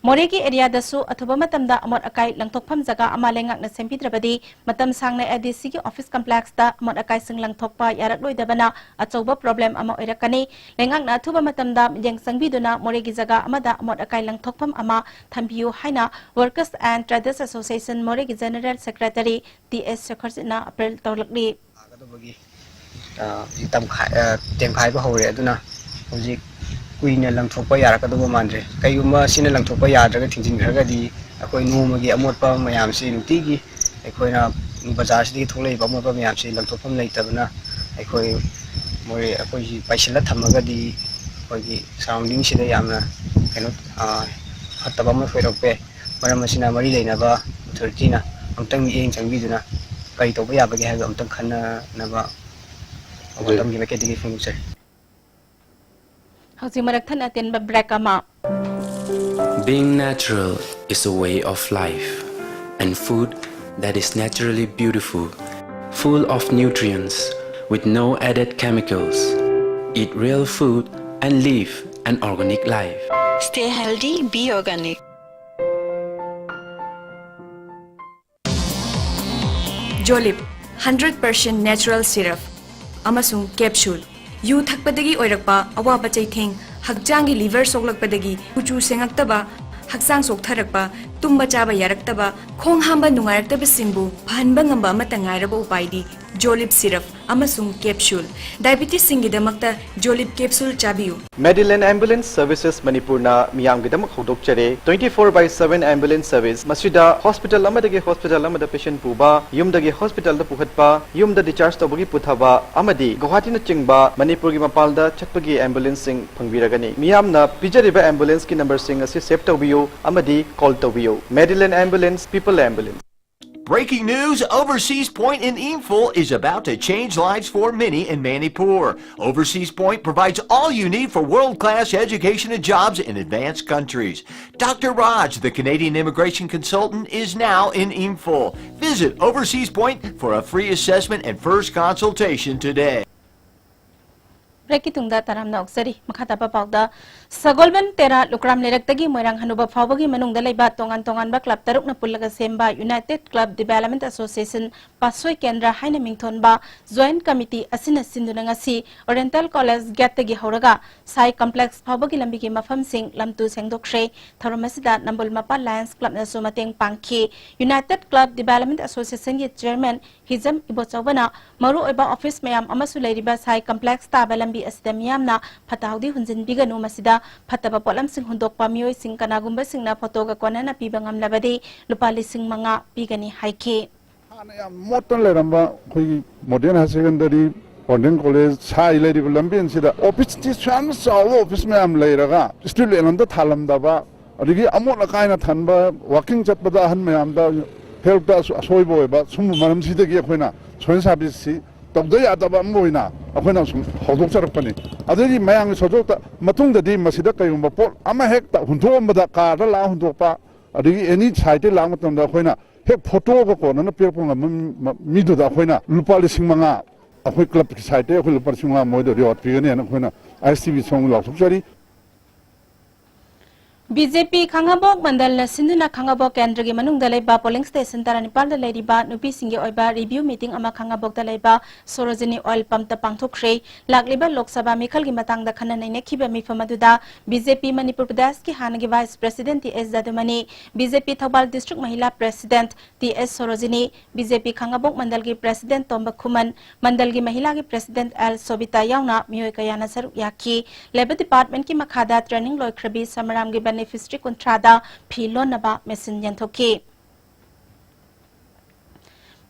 ꯃꯣꯔꯦꯒꯤ ꯑꯦꯔꯤꯌꯥꯗꯁꯨ ꯑꯊꯨꯕ ꯃꯇꯝꯗ ꯑꯃꯣꯠ ꯑꯀꯥꯏ ꯂꯪꯊꯣꯛꯐꯝ ꯖꯒꯥ ꯑꯃ ꯂꯩꯉꯥꯛꯅ ꯁꯦꯝꯕꯤꯗ꯭ꯔꯕꯗꯤ, ꯃꯇꯝ ꯁꯥꯡꯅ ADCꯒꯤ office complexꯇ ꯑꯃꯣꯠ ꯑꯀꯥꯏꯁꯤꯡ ꯂꯪꯊꯣꯛꯄ ꯌꯥꯔꯛꯂꯣꯏꯗꯕꯅ ꯑꯆꯧꯕ problem ꯑꯃ ꯑꯣꯏꯔꯛꯀꯅꯤ꯫ ꯂꯩꯉꯥꯛꯅ ꯑꯊꯨꯕ ꯃꯇꯝꯗ ꯃꯤꯠꯌꯦꯡ ꯆꯪꯕꯤꯗꯨꯅ ꯃꯣꯔꯦꯒꯤ ꯖꯒꯥ ꯑꯃꯗ ꯑꯃꯣꯠ ꯑꯀꯥꯏ ꯂꯪꯊꯣꯛꯐꯝ ꯑꯃ ꯊꯝꯕꯤꯌꯨ ꯍꯥꯏꯅ Workers and Traders Association ꯃꯣꯔꯦꯒꯤ General Secretary T.S. ꯁꯦꯈꯔꯖꯤꯠꯅ appeal ꯇꯧꯔꯛꯂꯤ꯫ ꯂꯥꯛꯀꯗꯕꯒꯤ, ꯑ, ꯍꯧꯖꯤꯛ ꯇꯝꯈꯥꯏ-, ꯑ, ꯇꯦꯝꯈꯥꯏꯕ ꯍꯧꯔꯦ꯫ ꯑꯗꯨꯅ ꯍꯧꯖꯤꯛ ꯀꯨꯏꯅ ꯂꯪꯊꯣꯛꯄ ꯌꯥꯔꯛꯀꯗꯧꯕ ꯃꯥꯟꯗ꯭ꯔꯦ꯫ ꯀꯩꯒꯨꯝꯕ ꯁꯤꯅ ꯂꯪꯊꯣꯛꯄ ꯌꯥꯗ꯭ꯔꯒ ꯊꯤꯡꯖꯤꯟꯈ꯭ꯔꯒꯗꯤ, ꯑꯩꯈꯣꯏ ꯅꯣꯡꯃꯒꯤ ꯑꯃꯣꯠꯄ ꯃꯌꯥꯝꯁꯤ, ꯅꯨꯡꯇꯤꯒꯤ ꯑꯩꯈꯣꯏꯅ ꯕꯖꯥꯔꯁꯤꯗꯒꯤ ꯊꯣꯛꯂꯛꯏꯕ ꯑꯃꯣꯠꯄ ꯃꯌꯥꯝꯁꯤ ꯂꯪꯊꯣꯛꯐꯝ ꯂꯩꯇꯕꯅ, ꯑꯩꯈꯣꯏ ꯃꯣꯔꯦ, ꯑꯩꯈꯣꯏꯁꯤ ꯄꯩꯁꯤꯜꯂ ꯊꯝꯃꯒꯗꯤ ꯑꯩꯈꯣꯏꯒꯤ surroundingꯁꯤꯗ ꯌꯥꯝꯅ ꯀꯩꯅꯣ, ꯑ, ꯐꯠꯇꯕ ꯑꯃ ꯑꯣꯏꯔꯛꯄ ꯌꯥꯏ꯫ ꯃꯔꯝ ꯑꯁꯤꯅ ꯃꯔꯤ ꯂꯩꯅꯕ authorityꯅ ꯑꯃꯨꯛꯇꯪ ꯃꯤꯠꯌꯦꯡ ꯆꯪꯕꯤꯗꯨꯅ ꯀꯔꯤ ꯇꯧꯕ ꯌꯥꯕꯒꯦ ꯍꯥꯏꯕꯗꯨ ꯑꯃꯨꯛꯇꯪ ꯈꯟꯅꯅꯕ ꯃꯇꯝꯒꯤ ꯃꯥꯏꯀꯩꯗꯒꯤ ꯐꯣꯡꯗꯣꯛꯆꯔꯤ꯫ ꯍꯧꯖꯤꯛ ꯃꯔꯛ ꯊꯠꯅ ꯑꯇꯦꯟꯕ break ꯑꯃ꯫ Being natural is a way of life, and food that is naturally beautiful, full of nutrients, with no added chemicals. Eat real food and live an organic life. Stay healthy, be organic. Jolib, hundred percent natural syrup ꯑꯃꯁꯨꯡ capsule꯫ U ꯊꯛꯄꯗꯒꯤ ꯑꯣꯏꯔꯛꯄ ꯑꯋꯥꯕ ꯆꯩꯊꯦꯡ, ꯍꯛꯆꯥꯡꯒꯤ liver ꯁꯣꯛꯂꯛꯄꯗꯒꯤ ꯀꯨꯆꯨ ꯁꯦꯡꯉꯛꯇꯕ, ꯍꯛꯆꯥꯡ ꯁꯣꯛꯊꯔꯛꯄ, ꯇꯨꯝꯕ ꯆꯥꯕ ꯌꯥꯔꯛꯇꯕ, ꯈꯣꯡ ꯍꯥꯝꯕ ꯅꯨꯡꯉꯥꯏꯔꯛꯇꯕꯁꯤꯡꯕꯨ ꯐꯍꯟꯕ ꯉꯝꯕ ꯑꯃꯠꯇ ꯉꯥꯏꯔꯕ ꯎꯄꯥꯏꯗꯤ Jolib syrup꯫ ꯑꯃꯁꯨꯡ capsule꯫ Diabetesꯁꯤꯡꯒꯤꯗꯃꯛꯇ Jolib capsule ꯆꯥꯕꯤꯌꯨ꯫ Medilane Ambulance Services ꯃꯅꯤꯄꯨꯔꯅ ꯃꯤꯌꯥꯝꯒꯤꯗꯃꯛ ꯍꯧꯗꯣꯛꯆꯔꯦ twenty four by seven ambulance service꯫ ꯃꯁꯤꯗ hospital ꯑꯃꯗꯒꯤ hospital ꯑꯃꯗ patient ꯄꯨꯕ, ꯌꯨꯝꯗꯒꯤ hospitalꯗ ꯄꯨꯈꯠꯄ, ꯌꯨꯝꯗ discharge ꯇꯧꯕꯒꯤ ꯄꯨꯊꯕ ꯑꯃꯗꯤ ꯒꯨꯋꯥꯍꯥꯇꯤꯅꯆꯤꯡꯕ ꯃꯅꯤꯄꯨꯔꯒꯤ ꯃꯄꯥꯟꯗ ꯆꯠꯄꯒꯤ ambulanceꯁꯤꯡ ꯐꯪꯕꯤꯔꯒꯅꯤ꯫ ꯃꯤꯌꯥꯝꯅ ꯄꯤꯖꯔꯤꯕ ambulanceꯀꯤ numberꯁꯤꯡ ꯑꯁꯤ save ꯇꯧꯕꯤꯌꯨ ꯑꯃꯗꯤ call ꯇꯧꯕꯤꯌꯨ꯫ Medilane Ambulance, People Ambulance꯫ Breaking news: Overseas Point in Imphal is about to change lives for many in Manipur. Overseas Point provides all you need for world class education and jobs in advanced countries. Doctor Raj, the Canadian immigration consultant, is now in Imphal. Visit Overseas Point for a free assessment and first consultation today. ꯕ꯭ꯔꯦꯛꯀꯤ ꯇꯨꯡꯗ ꯇꯔꯥꯝꯅ ꯑꯣꯛꯆꯔꯤ꯫ ꯃꯈꯥ ꯇꯥꯕ ꯄꯥꯎꯗ, ꯁꯒꯣꯜꯕꯟ ꯇꯦꯔꯥ ꯂꯨꯀ꯭ꯔꯥꯝ ꯂꯩꯔꯛꯇꯒꯤ ꯃꯣꯏꯔꯥꯡ ꯍꯅꯨꯕ ꯐꯥꯎꯕꯒꯤ ꯃꯅꯨꯡꯗ ꯂꯩꯕ ꯇꯣꯉꯥꯟ ꯇꯣꯉꯥꯟꯕ ꯀ꯭ꯂꯕ ꯇꯔꯨꯛꯅ ꯄꯨꯜꯂꯒ ꯁꯦꯝꯕ United Club Development Association ꯄꯥꯠꯁꯣꯏ ꯀꯦꯟꯗ꯭ꯔ ꯍꯥꯏꯅ ꯃꯤꯡꯊꯣꯟꯕ Joint Committee ꯑꯁꯤꯅ ꯁꯤꯟꯗꯨꯅ ꯉꯁꯤ Oriental College gateꯇꯒꯤ ꯍꯧꯔꯒ ꯁꯥꯏ complex ꯐꯥꯎꯕꯒꯤ ꯂꯝꯕꯤꯒꯤ ꯃꯐꯝꯁꯤꯡ ꯂꯝꯇꯨ ꯁꯦꯡꯗꯣꯛꯈ꯭ꯔꯦ꯫ ꯊꯧꯔꯝ ꯑꯁꯤꯗ ꯅꯝꯕꯨꯜ ꯃꯄꯥꯜ Lions Clubꯅꯁꯨ ꯃꯇꯦꯡ ꯄꯥꯡꯈꯤ꯫ United Club Development Associationꯒꯤ Chairman ꯍꯤꯖꯝ ꯏꯕꯣꯆꯧꯕꯅ ꯃꯔꯨꯑꯣꯏꯕ office ꯃꯌꯥꯝ ꯑꯃꯁꯨ ꯂꯩꯔꯤꯕ ꯁꯥꯏ complex ꯇꯥꯕ ꯂꯝꯕꯤ ꯑꯁꯤꯗ ꯃꯤꯌꯥꯝꯅ ꯐꯠꯇ ꯍꯥꯎꯗꯤ ꯍꯨꯟꯖꯤꯟꯕꯤꯒꯅꯨ, ꯃꯁꯤꯗ ꯐꯠꯇꯕ ꯄꯣꯠꯂꯝꯁꯤꯡ ꯍꯨꯟꯗꯣꯛꯄ ꯃꯤꯑꯣꯏꯁꯤꯡ ꯀꯅꯥꯒꯨꯝꯕꯁꯤꯡꯅ ꯐꯣꯇꯣꯒ ꯀꯣꯟꯅꯅ ꯄꯤꯕ ꯉꯝꯂꯕꯗꯤ ꯂꯨꯄꯥ ꯂꯤꯁꯤꯡ ꯃꯉꯥ ꯄꯤꯒꯅꯤ ꯍꯥꯏꯈꯤ꯫ ꯍꯥꯟꯅ ꯌꯥꯝ ꯃꯣꯠꯇꯅ ꯂꯩꯔꯝꯕ ꯑꯩꯈꯣꯏꯒꯤ modern higher secondary, modern college ꯁꯥꯏ ꯂꯩꯔꯤꯕ ꯂꯝꯕꯦꯟꯁꯤꯗ ꯑꯣꯐꯤꯁꯇꯤ ꯌꯥꯝꯅ ꯆꯥꯎꯕ ꯑꯣꯐꯤꯁ ꯃꯌꯥꯝ ꯂꯩꯔꯒ ꯁ꯭ꯇ꯭ꯔꯤꯠ ꯂꯦꯝꯞ ꯑꯝꯇ ꯊꯥꯜꯂꯝꯗꯕ, ꯑꯗꯒꯤ ꯑꯃꯣꯠ ꯑꯀꯥꯏꯅ ꯊꯟꯕ, ꯋꯥꯀꯤꯡ ꯆꯠꯄꯗ ꯑꯍꯟ ꯃꯌꯥꯝꯗ ꯍꯦꯜꯠꯇ ꯑꯁꯣꯏꯕ ꯑꯣꯏꯕ ꯁꯨꯝꯕ ꯃꯔꯝꯁꯤꯗꯒꯤ ꯑꯩꯈꯣꯏꯅ ꯁꯣꯏꯜ ꯁꯥꯔꯚꯤꯁꯁꯤ ꯇꯧꯗ ꯌꯥꯗꯕ ꯑꯃ ꯑꯣꯏꯅ ꯑꯩꯈꯣꯏꯅ ꯁꯨꯝ ꯍꯧꯗꯣꯛꯆꯔꯛꯄꯅꯤ꯫ ꯑꯗꯒꯤ ꯃꯌꯥꯝꯒꯤ ꯁꯧꯖꯣꯛꯇ ꯃꯇꯨꯡꯗꯗꯤ ꯃꯁꯤꯗ ꯀꯩꯒꯨꯝꯕ ꯄꯣꯠ ꯑꯃ ꯍꯦꯛꯇ ꯍꯨꯟꯗꯣꯛꯑꯝꯕꯗ ꯀꯥꯔꯗ ꯂꯥꯛꯑ ꯍꯨꯟꯗꯣꯛꯄ, ꯑꯗꯒꯤ ꯑꯦꯅꯤ ꯁꯥꯏꯠꯇꯒꯤ ꯂꯥꯛꯄ ꯃꯇꯝꯗ ꯑꯩꯈꯣꯏꯅ ꯍꯦꯛ ꯐꯣꯇꯣꯒ ꯀꯣꯟꯅꯅ ꯄꯤꯔꯛꯄ ꯉꯝꯕ ꯃꯤ- ꯃꯤꯗꯨꯗ ꯑꯩꯈꯣꯏꯅ ꯂꯨꯄꯥ ꯂꯤꯁꯤꯡ ꯃꯉꯥ ꯑꯩꯈꯣꯏ ꯀ꯭ꯂꯕꯀꯤ ꯁꯥꯏꯠꯇꯒꯤ ꯑꯩꯈꯣꯏ ꯂꯨꯄꯥ ꯂꯤꯁꯤꯡ ꯃꯉꯥ ꯃꯣꯏꯗ ꯔꯤꯋꯥꯔꯗ ꯄꯤꯒꯅꯤ ꯍꯥꯏꯅ ꯑꯩꯈꯣꯏꯅ ꯑꯥꯏ ꯑꯦꯁ ꯇꯤ ꯚꯤ ꯁꯣꯝꯒꯤ ꯂꯥꯎꯊꯣꯛꯆꯔꯤ꯫ ꯕꯤ ꯖꯦ ꯄꯤ ꯈꯥꯡꯉꯕꯣꯛ ꯃꯟꯗꯜꯅ ꯁꯤꯟꯗꯨꯅ ꯈꯥꯡꯉꯕꯣꯛ ꯀꯦꯟꯗ꯭ꯔꯒꯤ ꯃꯅꯨꯡꯗ ꯂꯩꯕ ꯄꯣꯂꯤꯡ ꯁ꯭ꯇꯦꯁꯟ ꯇꯔꯥꯅꯤꯄꯥꯜꯗ ꯂꯩꯔꯤꯕ ꯅꯨꯄꯤꯁꯤꯡꯒꯤ ꯑꯣꯏꯕ ꯔꯤꯚ꯭ꯌꯨ ꯃꯤꯇꯤꯡ ꯑꯃ ꯈꯥꯡꯉꯕꯣꯛꯇ ꯂꯩꯕ ꯁꯣꯔꯣꯖꯤꯅꯤ ꯑꯣꯏꯜ ꯄꯝꯞꯇ ꯄꯥꯡꯊꯣꯛꯈ꯭ꯔꯦ꯫ ꯂꯥꯛꯂꯤꯕ ꯂꯣꯛ ꯁꯚꯥ ꯃꯤꯈꯜꯒꯤ ꯃꯇꯥꯡꯗ ꯈꯟꯅ ꯅꯩꯅꯈꯤꯕ ꯃꯤꯐꯝ ꯑꯗꯨꯗ ꯕꯤ ꯖꯦ ꯄꯤ ꯃꯅꯤꯄꯨꯔ ꯄ꯭ꯔꯗꯦꯁꯀꯤ ꯍꯥꯟꯅꯒꯤ ꯚꯥꯏꯁ ꯄ꯭ꯔꯦꯁꯤꯗꯦꯟꯠ ꯇꯤ ꯑꯦꯁ ꯖꯥꯗꯨꯃꯅꯤ, ꯕꯤ ꯖꯦ ꯄꯤ ꯊꯧꯕꯥꯜ ꯗꯤꯁꯇ꯭ꯔꯤꯛ ꯃꯍꯤꯂꯥ ꯄ꯭ꯔꯦꯁꯤꯗꯦꯟꯠ ꯇꯤ ꯑꯦꯁ ꯁꯣꯔꯣꯖꯤꯅꯤ, ꯕꯤ ꯖꯦ ꯄꯤ ꯈꯥꯡꯉꯕꯣꯛ ꯃꯟꯗꯜꯒꯤ ꯄ꯭ꯔꯦꯁꯤꯗꯦꯟꯠ ꯇꯣꯝꯕ ꯈꯨꯃꯟ, ꯃꯟꯗꯜꯒꯤ ꯃꯍꯤꯂꯥꯒꯤ ꯄ꯭ꯔꯦꯁꯤꯗꯦꯟꯠ ꯑꯦꯜ ꯁꯣꯕꯤꯇꯥ ꯌꯥꯎꯅ ꯃꯤꯑꯣꯏ ꯀꯌꯥꯅ ꯁꯔꯨꯛ ꯌꯥꯈꯤ꯫ ꯂꯦꯕꯔ ꯗꯤꯄꯥꯔꯠꯃꯦꯟꯠꯀꯤ ꯃꯈꯥꯗ ꯇ꯭ꯔꯦꯅꯤꯡ ꯂꯣꯏꯈ꯭ꯔꯕꯤ ꯁꯃꯔꯥꯝꯒꯤ ꯕꯦꯅꯤꯐꯤꯁꯔꯤ ꯀꯨꯟꯊ꯭ꯔꯥꯗ ꯐꯤ ꯂꯣꯟꯅꯕ ꯃꯦꯁꯤꯟ ꯌꯦꯟꯊꯣꯛꯈꯤ꯫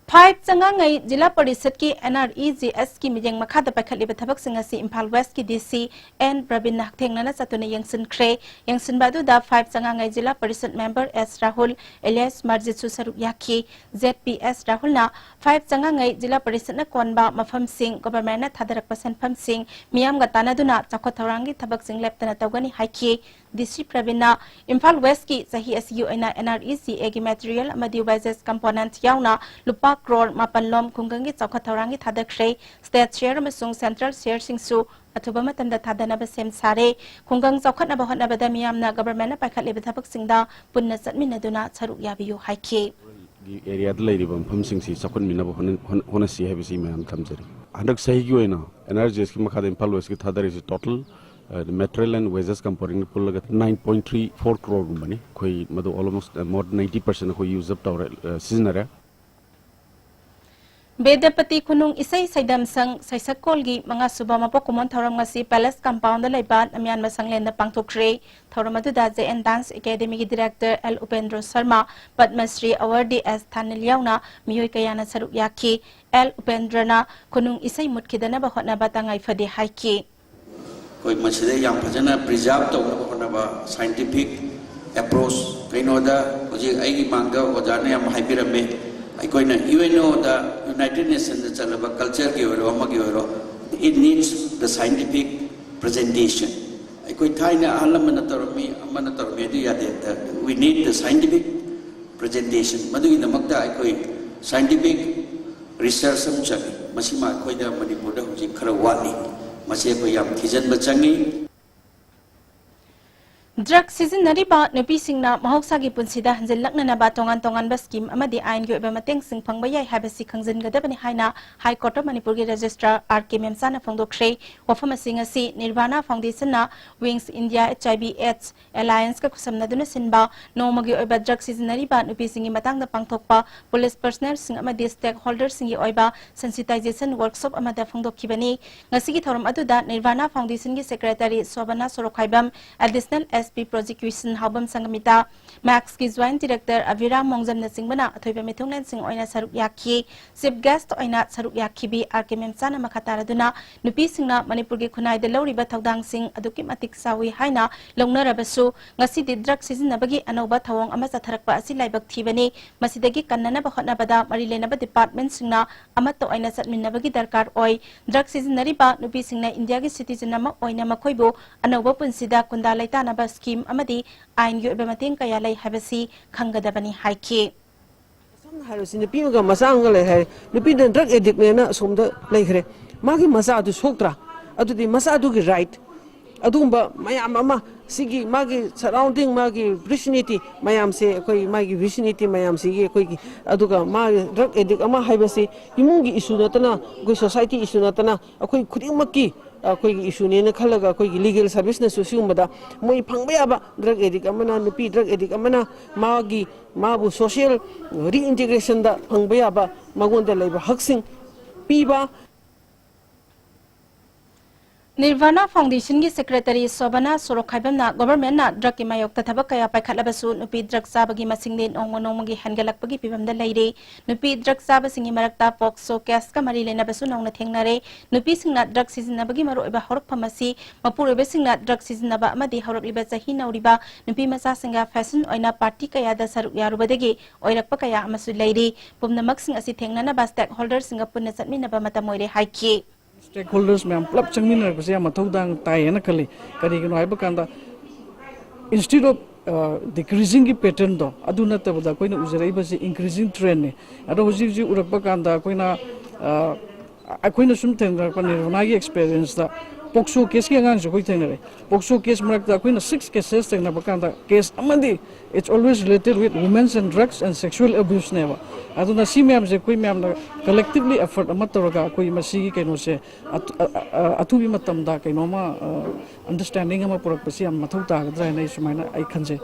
ꯐꯥꯏꯚ ꯆꯉꯥꯉꯩ ꯖꯤꯂꯥ ꯄꯔꯤꯁꯠꯀꯤ ꯑꯦꯟ ꯑꯥꯔ ꯏ ꯖꯤ ꯑꯦꯁꯀꯤ ꯃꯤꯠꯌꯦꯡ ꯃꯈꯥꯗ ꯄꯥꯏꯈꯠꯂꯤꯕ ꯊꯕꯛꯁꯤꯡ ꯑꯁꯤ ꯏꯝꯐꯥꯜ ꯋꯦꯁꯀꯤ ꯗꯤ ꯁꯤ ꯑꯦꯟ ꯄ꯭ꯔꯕꯤꯟꯅ ꯍꯛꯊꯦꯡꯅꯅ ꯆꯠꯇꯨꯅ ꯌꯦꯡꯁꯤꯟꯈ꯭ꯔꯦ꯫ ꯌꯦꯡꯁꯤꯟꯕ ꯑꯗꯨꯗ ꯐꯥꯏꯚ ꯆꯉꯥꯉꯩ ꯖꯤꯂꯥ ꯄꯔꯤꯁꯠ ꯃꯦꯝꯕꯔ ꯑꯦꯁ ꯔꯥꯍꯨꯜ ꯑꯦꯂꯤꯌꯥꯁ ꯃꯔꯖꯤꯠꯁꯨ ꯁꯔꯨꯛ ꯌꯥꯈꯤ꯫ ꯖꯦꯠ ꯄꯤ ꯑꯦꯁ ꯔꯥꯍꯨꯜꯅ ꯐꯥꯏꯚ ꯆꯉꯥꯉꯩ ꯖꯤꯂꯥ ꯄꯔꯤꯁꯠꯅ ꯀꯣꯟꯕ ꯃꯐꯝꯁꯤꯡ, ꯒꯣꯚꯔꯟꯃꯦꯟꯠꯅ ꯊꯥꯗꯔꯛꯄ ꯁꯦꯟꯐꯝꯁꯤꯡ ꯃꯤꯌꯥꯝꯒ ꯇꯥꯟꯅꯗꯨꯅ ꯆꯥꯎꯈꯠ ꯊꯧꯔꯥꯡꯒꯤ ꯊꯕꯛꯁꯤꯡ ꯂꯦꯞꯇꯅ ꯇꯧꯒꯅꯤ ꯍꯥꯏꯈꯤ꯫ ꯗꯤ ꯁꯤ ꯄ꯭ꯔꯕꯤꯟꯅ ꯏꯝꯐꯥꯜ ꯋꯦꯁꯀꯤ ꯆꯍꯤ ꯑꯁꯤꯒꯤ ꯑꯣꯏꯅ ꯑꯦꯟ ꯑꯥꯔ ꯏ ꯖꯤ ꯑꯦꯒꯤ ꯃꯦꯇꯔꯤꯌꯦꯜ ꯑꯃꯗꯤ ꯋꯦꯖꯦꯁ ꯀꯝꯄꯣꯅꯦꯟꯠ ꯌꯥꯎꯅ ꯂꯨꯄꯥ ꯀ꯭ꯔꯣꯔ ꯃꯥꯄꯟ ꯂꯣꯝ ꯈꯨꯡꯒꯪꯒꯤ ꯆꯥꯎꯈꯠ ꯊꯧꯔꯥꯡꯒꯤ ꯊꯥꯗꯈ꯭ꯔꯦ꯫ ꯁ꯭ꯇꯦꯠ ꯁꯤꯌꯔ ꯑꯃꯁꯨꯡ ꯁꯦꯟꯇ꯭ꯔꯦꯜ ꯁꯤꯌꯔꯁꯤꯡꯁꯨ ꯑꯊꯨꯕ ꯃꯇꯝꯗ ꯊꯥꯗꯅꯕ ꯁꯦꯝ ꯁꯥꯔꯦ꯫ ꯈꯨꯡꯒꯪ ꯆꯥꯎꯈꯠꯅꯕ ꯍꯣꯠꯅꯕꯗ ꯃꯤꯌꯥꯝꯅ ꯒꯣꯚꯔꯟꯃꯦꯟꯠꯅ ꯄꯥꯏꯈꯠꯂꯤꯕ ꯊꯕꯛꯁꯤꯡꯗ ꯄꯨꯟꯅ ꯆꯠꯃꯤꯟꯅꯗꯨꯅ ꯁꯔꯨꯛ ꯌꯥꯕꯤꯌꯨ ꯍꯥꯏꯈꯤ꯫ ꯒꯤ ꯑꯦꯔꯤꯌꯥꯗ ꯂꯩꯔꯤꯕ ꯃꯐꯝꯁꯤꯡꯁꯤ ꯆꯥꯎꯈꯠꯃꯤꯟꯅꯕ ꯍꯣꯠꯅ-, ꯍꯣꯠꯅ-, ꯍꯣꯠꯅꯁꯤ ꯍꯥꯏꯕꯁꯤ ꯃꯌꯥꯝ ꯊꯝꯖꯔꯤ꯫ ꯍꯟꯗꯛ ꯆꯍꯤꯒꯤ ꯑꯣꯏꯅ ꯑꯦꯟ ꯑꯥꯔ ꯖꯤ ꯑꯦꯁꯀꯤ ꯃꯈꯥꯗ ꯏꯝꯐꯥꯜ ꯋꯦꯁꯀꯤ ꯊꯥꯗꯔꯤꯁꯤ ꯇꯣꯇꯜ, ꯑ, ꯃꯦꯇꯔꯤꯌꯦꯜ ꯑꯦꯟ ꯋꯦꯖꯦꯁ ꯀꯝꯄꯣꯅꯦꯟꯠ ꯄꯨꯜꯂꯒ ꯅꯥꯏꯟ ꯄꯣꯏꯟꯠ ꯊ꯭ꯔꯤ ꯐꯣꯔ ꯀ꯭ꯔꯣꯔꯒꯨꯝꯕꯅꯤ꯫ ꯑꯩꯈꯣꯏ ꯃꯗꯨ ꯑꯣꯜꯃꯣꯁ, ꯑ, ꯃꯣꯔ ꯅꯥꯏꯟꯇꯤ ꯄꯔꯁꯦꯟꯠ ꯑꯩꯈꯣꯏ ꯌꯨꯖ ꯑꯞ ꯇꯧꯔꯦ, ꯑ, ꯁꯤꯖꯤꯟꯅꯔꯦ꯫ ꯕꯦꯗꯄꯇꯤ ꯈꯨꯅꯨꯡ ꯏꯁꯩ ꯁꯩꯗꯝ ꯁꯪ ꯁꯩꯁꯛꯀꯣꯜꯒꯤ ꯃꯉꯥꯁꯨꯕ ꯃꯄꯣꯛ ꯀꯨꯝꯑꯣꯟ ꯊꯧꯔꯝ ꯉꯁꯤ ꯄꯦꯂꯦꯁ ꯀꯝꯄꯥꯎꯟꯗ ꯂꯩꯕ ꯅꯝꯌꯥꯟꯕ ꯁꯪꯂꯦꯟꯗ ꯄꯥꯡꯊꯣꯛꯈ꯭ꯔꯦ꯫ ꯊꯧꯔꯝ ꯑꯗꯨꯗ ꯖꯦ ꯑꯦꯟ ꯗꯥꯟꯁ ꯑꯦꯀꯥꯗꯃꯤꯒꯤ ꯗꯤꯔꯦꯛꯇꯔ ꯑꯦꯜ ꯎꯄꯦꯟꯗ꯭ꯔꯣ ꯁꯔꯃ, ꯄꯗꯃꯁ꯭ꯔꯤ ꯑꯋꯥꯔꯗꯤ ꯑꯦꯁ ꯊꯥꯅꯤꯜ ꯌꯥꯎꯅ ꯃꯤꯑꯣꯏ ꯀꯌꯥꯅ ꯁꯔꯨꯛ ꯌꯥꯈꯤ꯫ ꯑꯦꯜ ꯎꯄꯦꯟꯗ꯭ꯔꯅ ꯈꯨꯅꯨꯡ ꯏꯁꯩ ꯃꯨꯠꯈꯤꯗꯅꯕ ꯍꯣꯠꯅꯕ ꯇꯉꯥꯏ ꯐꯗꯦ ꯍꯥꯏꯈꯤ꯫ ꯑꯩꯈꯣꯏ ꯃꯁꯤꯗ ꯌꯥꯝ ꯐꯖꯅ ꯄ꯭ꯔꯤꯖꯥꯔꯚ ꯇꯧꯅꯕ ꯍꯣꯠꯅꯕ, ꯁꯥꯏꯟꯇꯤꯐꯤꯛ ꯑꯦꯄ꯭ꯔꯣꯆ, ꯀꯩꯅꯣꯗ ꯍꯧꯖꯤꯛ ꯑꯩꯒꯤ ꯃꯥꯡꯗ ꯑꯣꯖꯥꯅ ꯌꯥꯝ ꯍꯥꯏꯕꯤꯔꯝꯃꯦ, ꯑꯩꯈꯣꯏꯅ ꯌꯨ ꯑꯦꯟ ꯑꯣꯗ, ꯌꯨꯅꯥꯏꯇꯦꯗ ꯅꯦꯁꯟꯗ ꯆꯠꯂꯕ ꯀꯜꯆꯔꯒꯤ ꯑꯣꯏꯔꯣ ꯑꯃꯒꯤ ꯑꯣꯏꯔꯣ, it needs the scientific presentation꯫ ꯑꯩꯈꯣꯏ ꯊꯥꯏꯅ ꯑꯍꯜ ꯑꯃꯅ ꯇꯧꯔꯝꯃꯤ, ꯑꯃꯅ ꯇꯧꯔꯝꯃꯤ, ꯑꯗꯨ ꯌꯥꯗꯦ꯫ We need the scientific presentation꯫ ꯃꯗꯨꯒꯤꯗꯃꯛꯇ ꯑꯩꯈꯣꯏ ꯁꯥꯏꯟꯇꯤꯐꯤꯛ ꯔꯤꯁꯔꯆ ꯑꯃ ꯆꯪꯉꯤ꯫ ꯃꯁꯤꯃ ꯑꯩꯈꯣꯏꯗ ꯃꯅꯤꯄꯨꯔꯗ ꯍꯧꯖꯤꯛ ꯈꯔ ꯋꯥꯠꯂꯤ꯫ ꯃꯁꯤ ꯑꯩꯈꯣꯏ ꯌꯥꯝ ꯊꯤꯖꯤꯟꯕ ꯆꯪꯉꯤ꯫ ꯗ꯭ꯔꯒ ꯁꯤꯖꯤꯟꯅꯔꯤꯕ ꯅꯨꯄꯤꯁꯤꯡꯅ ꯃꯍꯧꯁꯥꯒꯤ ꯄꯨꯟꯁꯤꯗ ꯍꯟꯖꯤꯜꯂꯛꯅꯅꯕ ꯇꯣꯉꯥꯟ ꯇꯣꯉꯥꯟꯕ ꯁ꯭ꯀꯤꯝ ꯑꯃꯗꯤ ꯑꯥꯏꯟꯒꯤ ꯑꯣꯏꯕ ꯃꯇꯦꯡꯁꯤꯡ ꯐꯪꯕ ꯌꯥꯏ ꯍꯥꯏꯕꯁꯤ ꯈꯪꯖꯤꯟꯒꯗꯕꯅꯤ ꯍꯥꯏꯅ ꯍꯥꯏ ꯀꯣꯔꯠ ꯑꯣꯐ ꯃꯅꯤꯄꯨꯔꯒꯤ ꯔꯦꯖꯤꯁꯇ꯭ꯔꯥꯔ ꯑꯥꯔ ꯀꯦ ꯃꯦꯝꯆꯥꯅ ꯐꯣꯡꯗꯣꯛꯈ꯭ꯔꯦ꯫ ꯋꯥꯐꯝ ꯑꯁꯤ ꯉꯁꯤ ꯅꯤꯔꯚꯥꯅꯥ ꯐꯥꯎꯟꯗꯦꯁꯟꯅ ꯋꯤꯡꯁ ꯏꯟꯗꯤꯌꯥ ꯑꯦꯆ ꯑꯥꯏ ꯚꯤ ꯑꯦꯗꯁ ꯑꯦꯂꯥꯌꯟꯁꯀ ꯈꯨꯠꯁꯝꯅꯗꯨꯅ ꯁꯤꯟꯕ ꯅꯣꯡꯃꯒꯤ ꯑꯣꯏꯕ ꯗ꯭ꯔꯒ ꯁꯤꯖꯤꯟꯅꯔꯤꯕ ꯅꯨꯄꯤꯁꯤꯡꯒꯤ ꯃꯇꯥꯡꯗ ꯄꯥꯡꯊꯣꯛꯄ ꯄꯨꯂꯤꯁ ꯄꯔꯁꯅꯦꯜꯁꯤꯡ ꯑꯃꯗꯤ ꯁ꯭ꯇꯦꯛ ꯍꯣꯜꯗꯔꯁꯤꯡꯒꯤ ꯑꯣꯏꯕ ꯁꯦꯟꯁꯤꯇꯥꯏꯖꯦꯁꯟ ꯋꯥꯔꯛꯁꯣꯞ ꯑꯃꯗ ꯐꯣꯡꯗꯣꯛꯈꯤꯕꯅꯤ꯫ ꯉꯁꯤꯒꯤ ꯊꯧꯔꯝ ꯑꯗꯨꯗ ꯅꯤꯔꯚꯥꯅꯥ ꯐꯥꯎꯟꯗꯦꯁꯟꯒꯤ secretary Sobhana Sorokhaibam, additional S P prosecution Haobam Sangamitra, ꯃꯦꯛꯁꯀꯤ ꯖꯣꯏꯟꯠ ꯗꯤꯔꯦꯛꯇꯔ ꯑꯚꯤꯔꯥꯝ ꯃꯣꯡꯖꯝꯅꯆꯤꯡꯕꯅ ꯑꯊꯣꯏꯕ ꯃꯤꯊꯨꯡꯂꯦꯟꯁꯤꯡ ꯑꯣꯏꯅ ꯁꯔꯨꯛ ꯌꯥꯈꯤ꯫ ꯆꯤꯐ ꯒꯦꯁ꯭ꯠ ꯑꯣꯏꯅ ꯁꯔꯨꯛ ꯌꯥꯈꯤꯕꯤ ꯑꯥꯔ ꯀꯦ ꯃꯦꯝꯆꯥꯅ ꯃꯈꯥ ꯇꯥꯔꯗꯨꯅ ꯅꯨꯄꯤꯁꯤꯡꯅ ꯃꯅꯤꯄꯨꯔꯒꯤ ꯈꯨꯟꯅꯥꯏꯗ ꯂꯧꯔꯤꯕ ꯊꯧꯗꯥꯡꯁꯤꯡ ꯑꯗꯨꯛꯀꯤ ꯃꯇꯤꯛ ꯆꯥꯎꯏ ꯍꯥꯏꯅ ꯂꯧꯅꯔꯕꯁꯨ, ꯉꯁꯤꯗꯤ ꯗ꯭ꯔꯒ ꯁꯤꯖꯤꯟꯅꯕꯒꯤ ꯑꯅꯧꯕ ꯊꯧꯑꯣꯡ ꯑꯃ ꯆꯠꯊꯔꯛꯄ ꯑꯁꯤ ꯂꯥꯏꯕꯛ ꯊꯤꯕꯅꯤ꯫ ꯃꯁꯤꯗꯒꯤ ꯀꯟꯅꯅꯕ ꯍꯣꯠꯅꯕꯗ ꯃꯔꯤ ꯂꯩꯅꯕ ꯗꯤꯄꯥꯔꯠꯃꯦꯟꯠꯁꯤꯡꯅ ꯑꯃꯠꯇ ꯑꯣꯏꯅ ꯆꯠꯃꯤꯟꯅꯕꯒꯤ ꯗꯔꯀꯥꯔ ꯑꯣꯏ꯫ ꯗ꯭ꯔꯒ ꯁꯤꯖꯤꯟꯅꯔꯤꯕ ꯅꯨꯄꯤꯁꯤꯡꯅ ꯏꯟꯗꯤꯌꯥꯒꯤ ꯁꯤꯇꯤꯖꯟ ꯑꯃ ꯑꯣꯏꯅ ꯃꯈꯣꯏꯕꯨ ꯑꯅꯧꯕ ꯄꯨꯟꯁꯤꯗ ꯈꯨꯟꯗꯥ ꯂꯩꯇꯥꯅꯕ ꯁ꯭ꯀꯤꯝ ꯑꯃꯗꯤ ꯑꯥꯏꯟꯒꯤ ꯑꯣꯏꯕ ꯃꯇꯦꯡ ꯀꯌꯥ ꯂꯩ ꯍꯥꯏꯕꯁꯤ ꯈꯪꯒꯗꯕꯅꯤ ꯍꯥꯏꯈꯤ꯫ ꯁꯝꯅ ꯍꯥꯏꯔꯁꯤ, ꯅꯨꯄꯤ ꯑꯃꯒ ꯃꯆꯥ ꯑꯃꯒ ꯂꯩ ꯍꯥꯏꯔꯦ꯫ ꯅꯨꯄꯤꯗꯨꯅ ꯗ꯭ꯔꯒ ꯑꯦꯗꯤꯛꯅꯦꯅ ꯑꯁꯣꯝꯗ ꯂꯩꯈ꯭ꯔꯦ꯫ ꯃꯥꯒꯤ ꯃꯆꯥꯗꯨ ꯁꯣꯛꯇ꯭ꯔꯥ? ꯑꯗꯨꯗꯤ ꯃꯆꯥꯗꯨꯒꯤ ꯔꯥꯏꯠ, ꯑꯗꯨꯒꯨꯝꯕ ꯃꯌꯥꯝ ꯑꯃ, ꯁꯤꯒꯤ ꯃꯥꯒꯤ ꯁꯔꯥꯎꯟꯗꯤꯡ, ꯃꯥꯒꯤ ꯚꯤꯁꯤꯅꯤꯇꯤ ꯃꯌꯥꯝꯁꯦ, ꯑꯩꯈꯣꯏ ꯃꯥꯒꯤ ꯚꯤꯁꯤꯅꯤꯇꯤ ꯃꯌꯥꯝꯁꯤꯒꯤ ꯑꯩꯈꯣꯏꯒꯤ, ꯑꯗꯨꯒ ꯃꯥꯒꯤ ꯗ꯭ꯔꯒ ꯑꯦꯗꯤꯛ ꯑꯃ ꯍꯥꯏꯕꯁꯤ ꯏꯃꯨꯡꯒꯤ ꯏꯁꯨ ꯅꯠꯇꯅ, ꯑꯩꯈꯣꯏ ꯁꯣꯁꯥꯏꯇꯤ ꯏꯁꯨ ꯅꯠꯇꯅ, ꯑꯩꯈꯣꯏ ꯈꯨꯗꯤꯡꯃꯛꯀꯤ ꯑꯩꯈꯣꯏꯒꯤ ꯏꯁꯨꯅꯦꯅ ꯈꯜꯂꯒ ꯑꯩꯈꯣꯏꯒꯤ ꯂꯤꯒꯦꯜ ꯁꯥꯔꯚꯤꯁꯅꯁꯨ ꯁꯤꯒꯨꯝꯕꯗ ꯃꯣꯏ ꯐꯪꯕ ꯌꯥꯕ, ꯗ꯭ꯔꯒ ꯑꯦꯗꯤꯛ ꯑꯃꯅ, ꯅꯨꯄꯤ ꯗ꯭ꯔꯒ ꯑꯦꯗꯤꯛ ꯑꯃꯅ ꯃꯥꯒꯤ, ꯃꯥꯕꯨ ꯁꯣꯁꯤꯌꯦꯜ ꯔꯤꯏꯟꯇꯤꯒ꯭ꯔꯦꯁꯟꯗ ꯐꯪꯕ ꯌꯥꯕ ꯃꯉꯣꯟꯗ ꯂꯩꯕ ꯍꯛꯁꯤꯡ ꯄꯤꯕ꯫ ꯅꯤꯔꯚꯥꯅꯥ ꯐꯥꯎꯟꯗꯦꯁꯟꯒꯤ ꯁꯦꯀ꯭ꯔꯦꯇꯔꯤ ꯁꯣꯕꯅꯥ ꯁꯣꯔꯣꯛꯈꯥꯏꯕꯝꯅ ꯒꯣꯚꯔꯟꯃꯦꯟꯠꯅ ꯗ꯭ꯔꯒꯀꯤ ꯃꯥꯌꯣꯛꯇ ꯊꯕꯛ ꯀꯌꯥ ꯄꯥꯏꯈꯠꯂꯕꯁꯨ ꯅꯨꯄꯤ ꯗ꯭ꯔꯒ ꯆꯥꯕꯒꯤ ꯃꯁꯤꯡꯗꯤ ꯅꯣꯡꯃ ꯅꯣꯡꯃꯒꯤ ꯍꯦꯟꯒꯠꯂꯛꯄꯒꯤ ꯐꯤꯚꯝꯗ ꯂꯩꯔꯦ꯫ ꯅꯨꯄꯤ ꯗ꯭ꯔꯒ ꯆꯥꯕꯁꯤꯡꯒꯤ ꯃꯔꯛꯇ ꯄꯣꯛꯁꯣ ꯀꯦꯁꯀ ꯃꯔꯤ ꯂꯩꯅꯕꯁꯨ ꯅꯧꯅ ꯊꯦꯡꯅꯔꯦ꯫ ꯅꯨꯄꯤꯁꯤꯡꯅ ꯗ꯭ꯔꯒ ꯁꯤꯖꯤꯟꯅꯕꯒꯤ ꯃꯔꯨꯑꯣꯏꯕ ꯍꯧꯔꯛꯐꯝ ꯑꯁꯤ ꯃꯄꯨꯔꯣꯏꯕꯁꯤꯡꯅ ꯗ꯭ꯔꯒ ꯁꯤꯖꯤꯟꯅꯕ ꯑꯃꯗꯤ ꯍꯧꯔꯛꯂꯤꯕ ꯆꯍꯤ ꯅꯧꯔꯤꯕ ꯅꯨꯄꯤ ꯃꯆꯥꯁꯤꯡꯒ ꯐꯦꯁꯟ ꯑꯣꯏꯅ ꯄꯥꯔꯇꯤ ꯀꯌꯥꯗ ꯁꯔꯨꯛ ꯌꯥꯔꯨꯕꯗꯒꯤ ꯑꯣꯏꯔꯛꯄ ꯀꯌꯥ ꯑꯃꯁꯨ ꯂꯩꯔꯤ꯫ ꯄꯨꯝꯅꯃꯛꯁꯤꯡ ꯑꯁꯤ ꯊꯦꯡꯅꯅꯕ ꯁ꯭ꯇꯦꯛ ꯍꯣꯜꯗꯔꯁꯤꯡꯒ ꯄꯨꯟꯅ ꯆꯠꯃꯤꯟꯅꯕ ꯃꯇꯝ ꯑꯣꯏꯔꯦ ꯍꯥꯏꯈꯤ꯫ ꯁ꯭ꯇꯦꯛ ꯍꯣꯜꯗꯔꯁ ꯃꯌꯥꯝ ꯄꯨꯂꯞ ꯆꯪꯃꯤꯟꯅꯔꯛꯄꯁꯦ ꯌꯥꯝ ꯃꯊꯧ ꯇꯥꯡ ꯇꯥꯏꯌꯦꯅ ꯈꯜꯂꯤ꯫ ꯀꯔꯤꯒꯤꯅꯣ ꯍꯥꯏꯕ ꯀꯥꯟꯗ, instead of decreasingꯒꯤ patternꯗꯣ ꯑꯗꯨ ꯅꯠꯇꯕꯗ ꯑꯩꯈꯣꯏꯅ ꯎꯖꯔꯛꯏꯕꯁꯤ increasing trendꯅꯤ꯫ ꯑꯗꯣ ꯍꯧꯖꯤꯛ ꯍꯧꯖꯤꯛ ꯎꯔꯛꯄ ꯀꯥꯟꯗ ꯑꯩꯈꯣꯏꯅ ꯑ, ꯑꯩꯈꯣꯏꯅ ꯁꯨꯝ ꯊꯦꯡꯅꯔꯛꯄ ꯅꯤꯔꯚꯥꯅꯥꯒꯤ experienceꯇ ꯄꯣꯛꯁꯣ ꯀꯦꯁꯀꯤ ꯑꯉꯥꯡꯁꯨ ꯑꯩꯈꯣꯏ ꯊꯦꯡꯅꯔꯦ꯫ ꯄꯣꯛꯁꯣ ꯀꯦꯁ ꯃꯔꯛꯇ ꯑꯩꯈꯣꯏꯅ ꯁꯤꯛꯁ ꯀꯦꯁꯦꯁ ꯊꯦꯡꯅꯕ ꯀꯥꯟꯗ ꯀꯦꯁ ꯑꯃꯗꯤ it's always related with women's and drugs and sexual abuseꯅꯦꯕ꯫ ꯑꯗꯨꯅ ꯁꯤ ꯃꯌꯥꯝꯁꯦ ꯑꯩꯈꯣꯏ ꯃꯌꯥꯝꯅ ꯀꯂꯦꯛꯇꯤꯚꯂꯤ ꯑꯦꯐꯔꯠ ꯑꯃ ꯇꯧꯔꯒ ꯑꯩꯈꯣꯏ ꯃꯁꯤꯒꯤ ꯀꯩꯅꯣꯁꯦ ꯑꯊꯨ- ꯑ- ꯑ- ꯑ- ꯑꯊꯨꯕꯤ ꯃꯇꯝꯗ ꯀꯩꯅꯣꯝꯃ ꯑꯟꯗꯔꯁ꯭ꯇꯦꯟꯗꯤꯡ ꯑꯃ ꯄꯨꯔꯛꯄꯁꯤ ꯌꯥꯝ ꯃꯊꯧ ꯇꯥꯒꯗ꯭ꯔꯥ ꯍꯥꯏꯅ ꯑꯩ ꯁꯨꯃꯥꯏꯅ ꯑꯩ ꯈꯟꯖꯩ꯫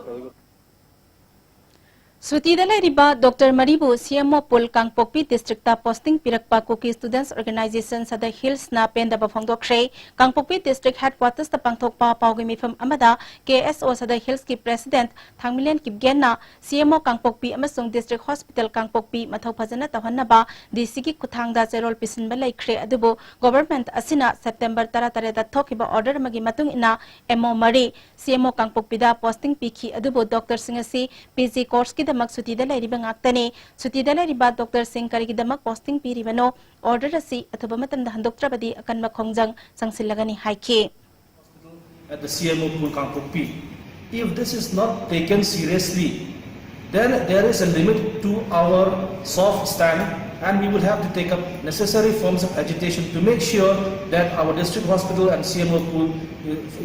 ꯁꯨꯇꯤꯗ ꯂꯩꯔꯤꯕ ꯗꯣꯛꯇꯔ ꯃꯔꯤꯕꯨ ꯁꯤ ꯑꯦꯝ ꯑꯣ ꯄꯨꯜ ꯀꯥꯡꯄꯣꯛꯄꯤ ꯗꯤꯁꯇ꯭ꯔꯤꯛꯇ ꯄꯣꯁꯇꯤꯡ ꯄꯤꯔꯛꯄ ꯀꯨꯀꯤ ꯁ꯭ꯇꯨꯗꯦꯟꯠꯁ ꯑꯣꯔꯒꯅꯥꯏꯖꯦꯁꯟ ꯁꯗ ꯍꯤꯜꯁꯅ ꯄꯦꯟꯗꯕ ꯐꯣꯡꯗꯣꯛꯈ꯭ꯔꯦ꯫ ꯀꯥꯡꯄꯣꯛꯄꯤ ꯗꯤꯁꯇ꯭ꯔꯤꯛ ꯍꯦꯗꯀ꯭ꯋꯥꯇꯔꯁꯇ ꯄꯥꯡꯊꯣꯛꯄ ꯄꯥꯎꯒꯤ ꯃꯤꯐꯝ ꯑꯃꯗ ꯀꯦ ꯑꯦꯁ ꯑꯣ ꯁꯗ ꯍꯤꯜꯁꯀꯤ ꯄ꯭ꯔꯦꯁꯤꯗꯦꯟꯠ ꯊꯥꯡꯃꯤꯂꯦꯟ ꯀꯤꯞꯒꯦꯟꯅ ꯁꯤ ꯑꯦꯝ ꯑꯣ ꯀꯥꯡꯄꯣꯛꯄꯤ ꯑꯃꯁꯨꯡ ꯗꯤꯁꯇ꯭ꯔꯤꯛ ꯍꯣꯁꯄꯤꯇꯥꯜ ꯀꯥꯡꯄꯣꯛꯄꯤ ꯃꯊꯧ ꯐꯖꯅ ꯇꯧꯍꯟꯅꯕ ꯗꯤ ꯁꯤꯒꯤ ꯈꯨꯠꯊꯥꯡꯗ ꯆꯦꯔꯣꯜ ꯄꯤꯁꯤꯟꯕ ꯂꯩꯈ꯭ꯔꯦ꯫ ꯑꯗꯨꯕꯨ ꯒꯣꯚꯔꯟꯃꯦꯟꯠ ꯑꯁꯤꯅ ꯁꯦꯞꯇꯦꯝꯕꯔ ꯇꯔꯥꯇꯔꯦꯠꯇ ꯊꯣꯛꯈꯤꯕ ꯑꯣꯔꯗꯔ ꯑꯃꯒꯤ ꯃꯇꯨꯡ ꯏꯟꯅ ꯑꯦꯝ ꯑꯣ ꯃꯔꯤ ꯁꯤ ꯑꯦꯝ ꯑꯣ ꯀꯥꯡꯄꯣꯛꯄꯤꯗ ꯄꯣꯁꯇꯤꯡ ꯄꯤꯈꯤ꯫ ꯑꯗꯨꯕꯨ ꯗꯣꯛꯇꯔꯁꯤꯡ ꯑꯁꯤ ꯄꯤ ꯖꯤ ꯀꯣꯔꯁꯀꯤꯗꯃꯛ ꯁꯨꯇꯤꯗ ꯂꯩꯔꯤꯕ ꯉꯥꯛꯇꯅꯤ꯫ ꯁꯨꯇꯤꯗ ꯂꯩꯔꯤꯕ ꯗꯣꯛꯇꯔꯁꯤꯡ ꯀꯔꯤꯒꯤꯗꯃꯛ ꯄꯣꯁꯇꯤꯡ ꯄꯤꯔꯤꯕꯅꯣ? ꯑꯣꯔꯗꯔ ꯑꯁꯤ ꯑꯊꯨꯕ ꯃꯇꯝꯗ ꯍꯟꯗꯣꯛꯇ꯭ꯔꯕꯗꯤ ꯑꯀꯟꯕ ꯈꯣꯡꯖꯪ ꯆꯪꯁꯤꯜꯂꯒꯅꯤ ꯍꯥꯏꯈꯤ꯫ At the C M O Pul Kangpokpi. If this is not taken seriously, then there is a limit to our soft stand, and we will have to take up necessary forms of agitation to make sure that our district hospital and C M O Pul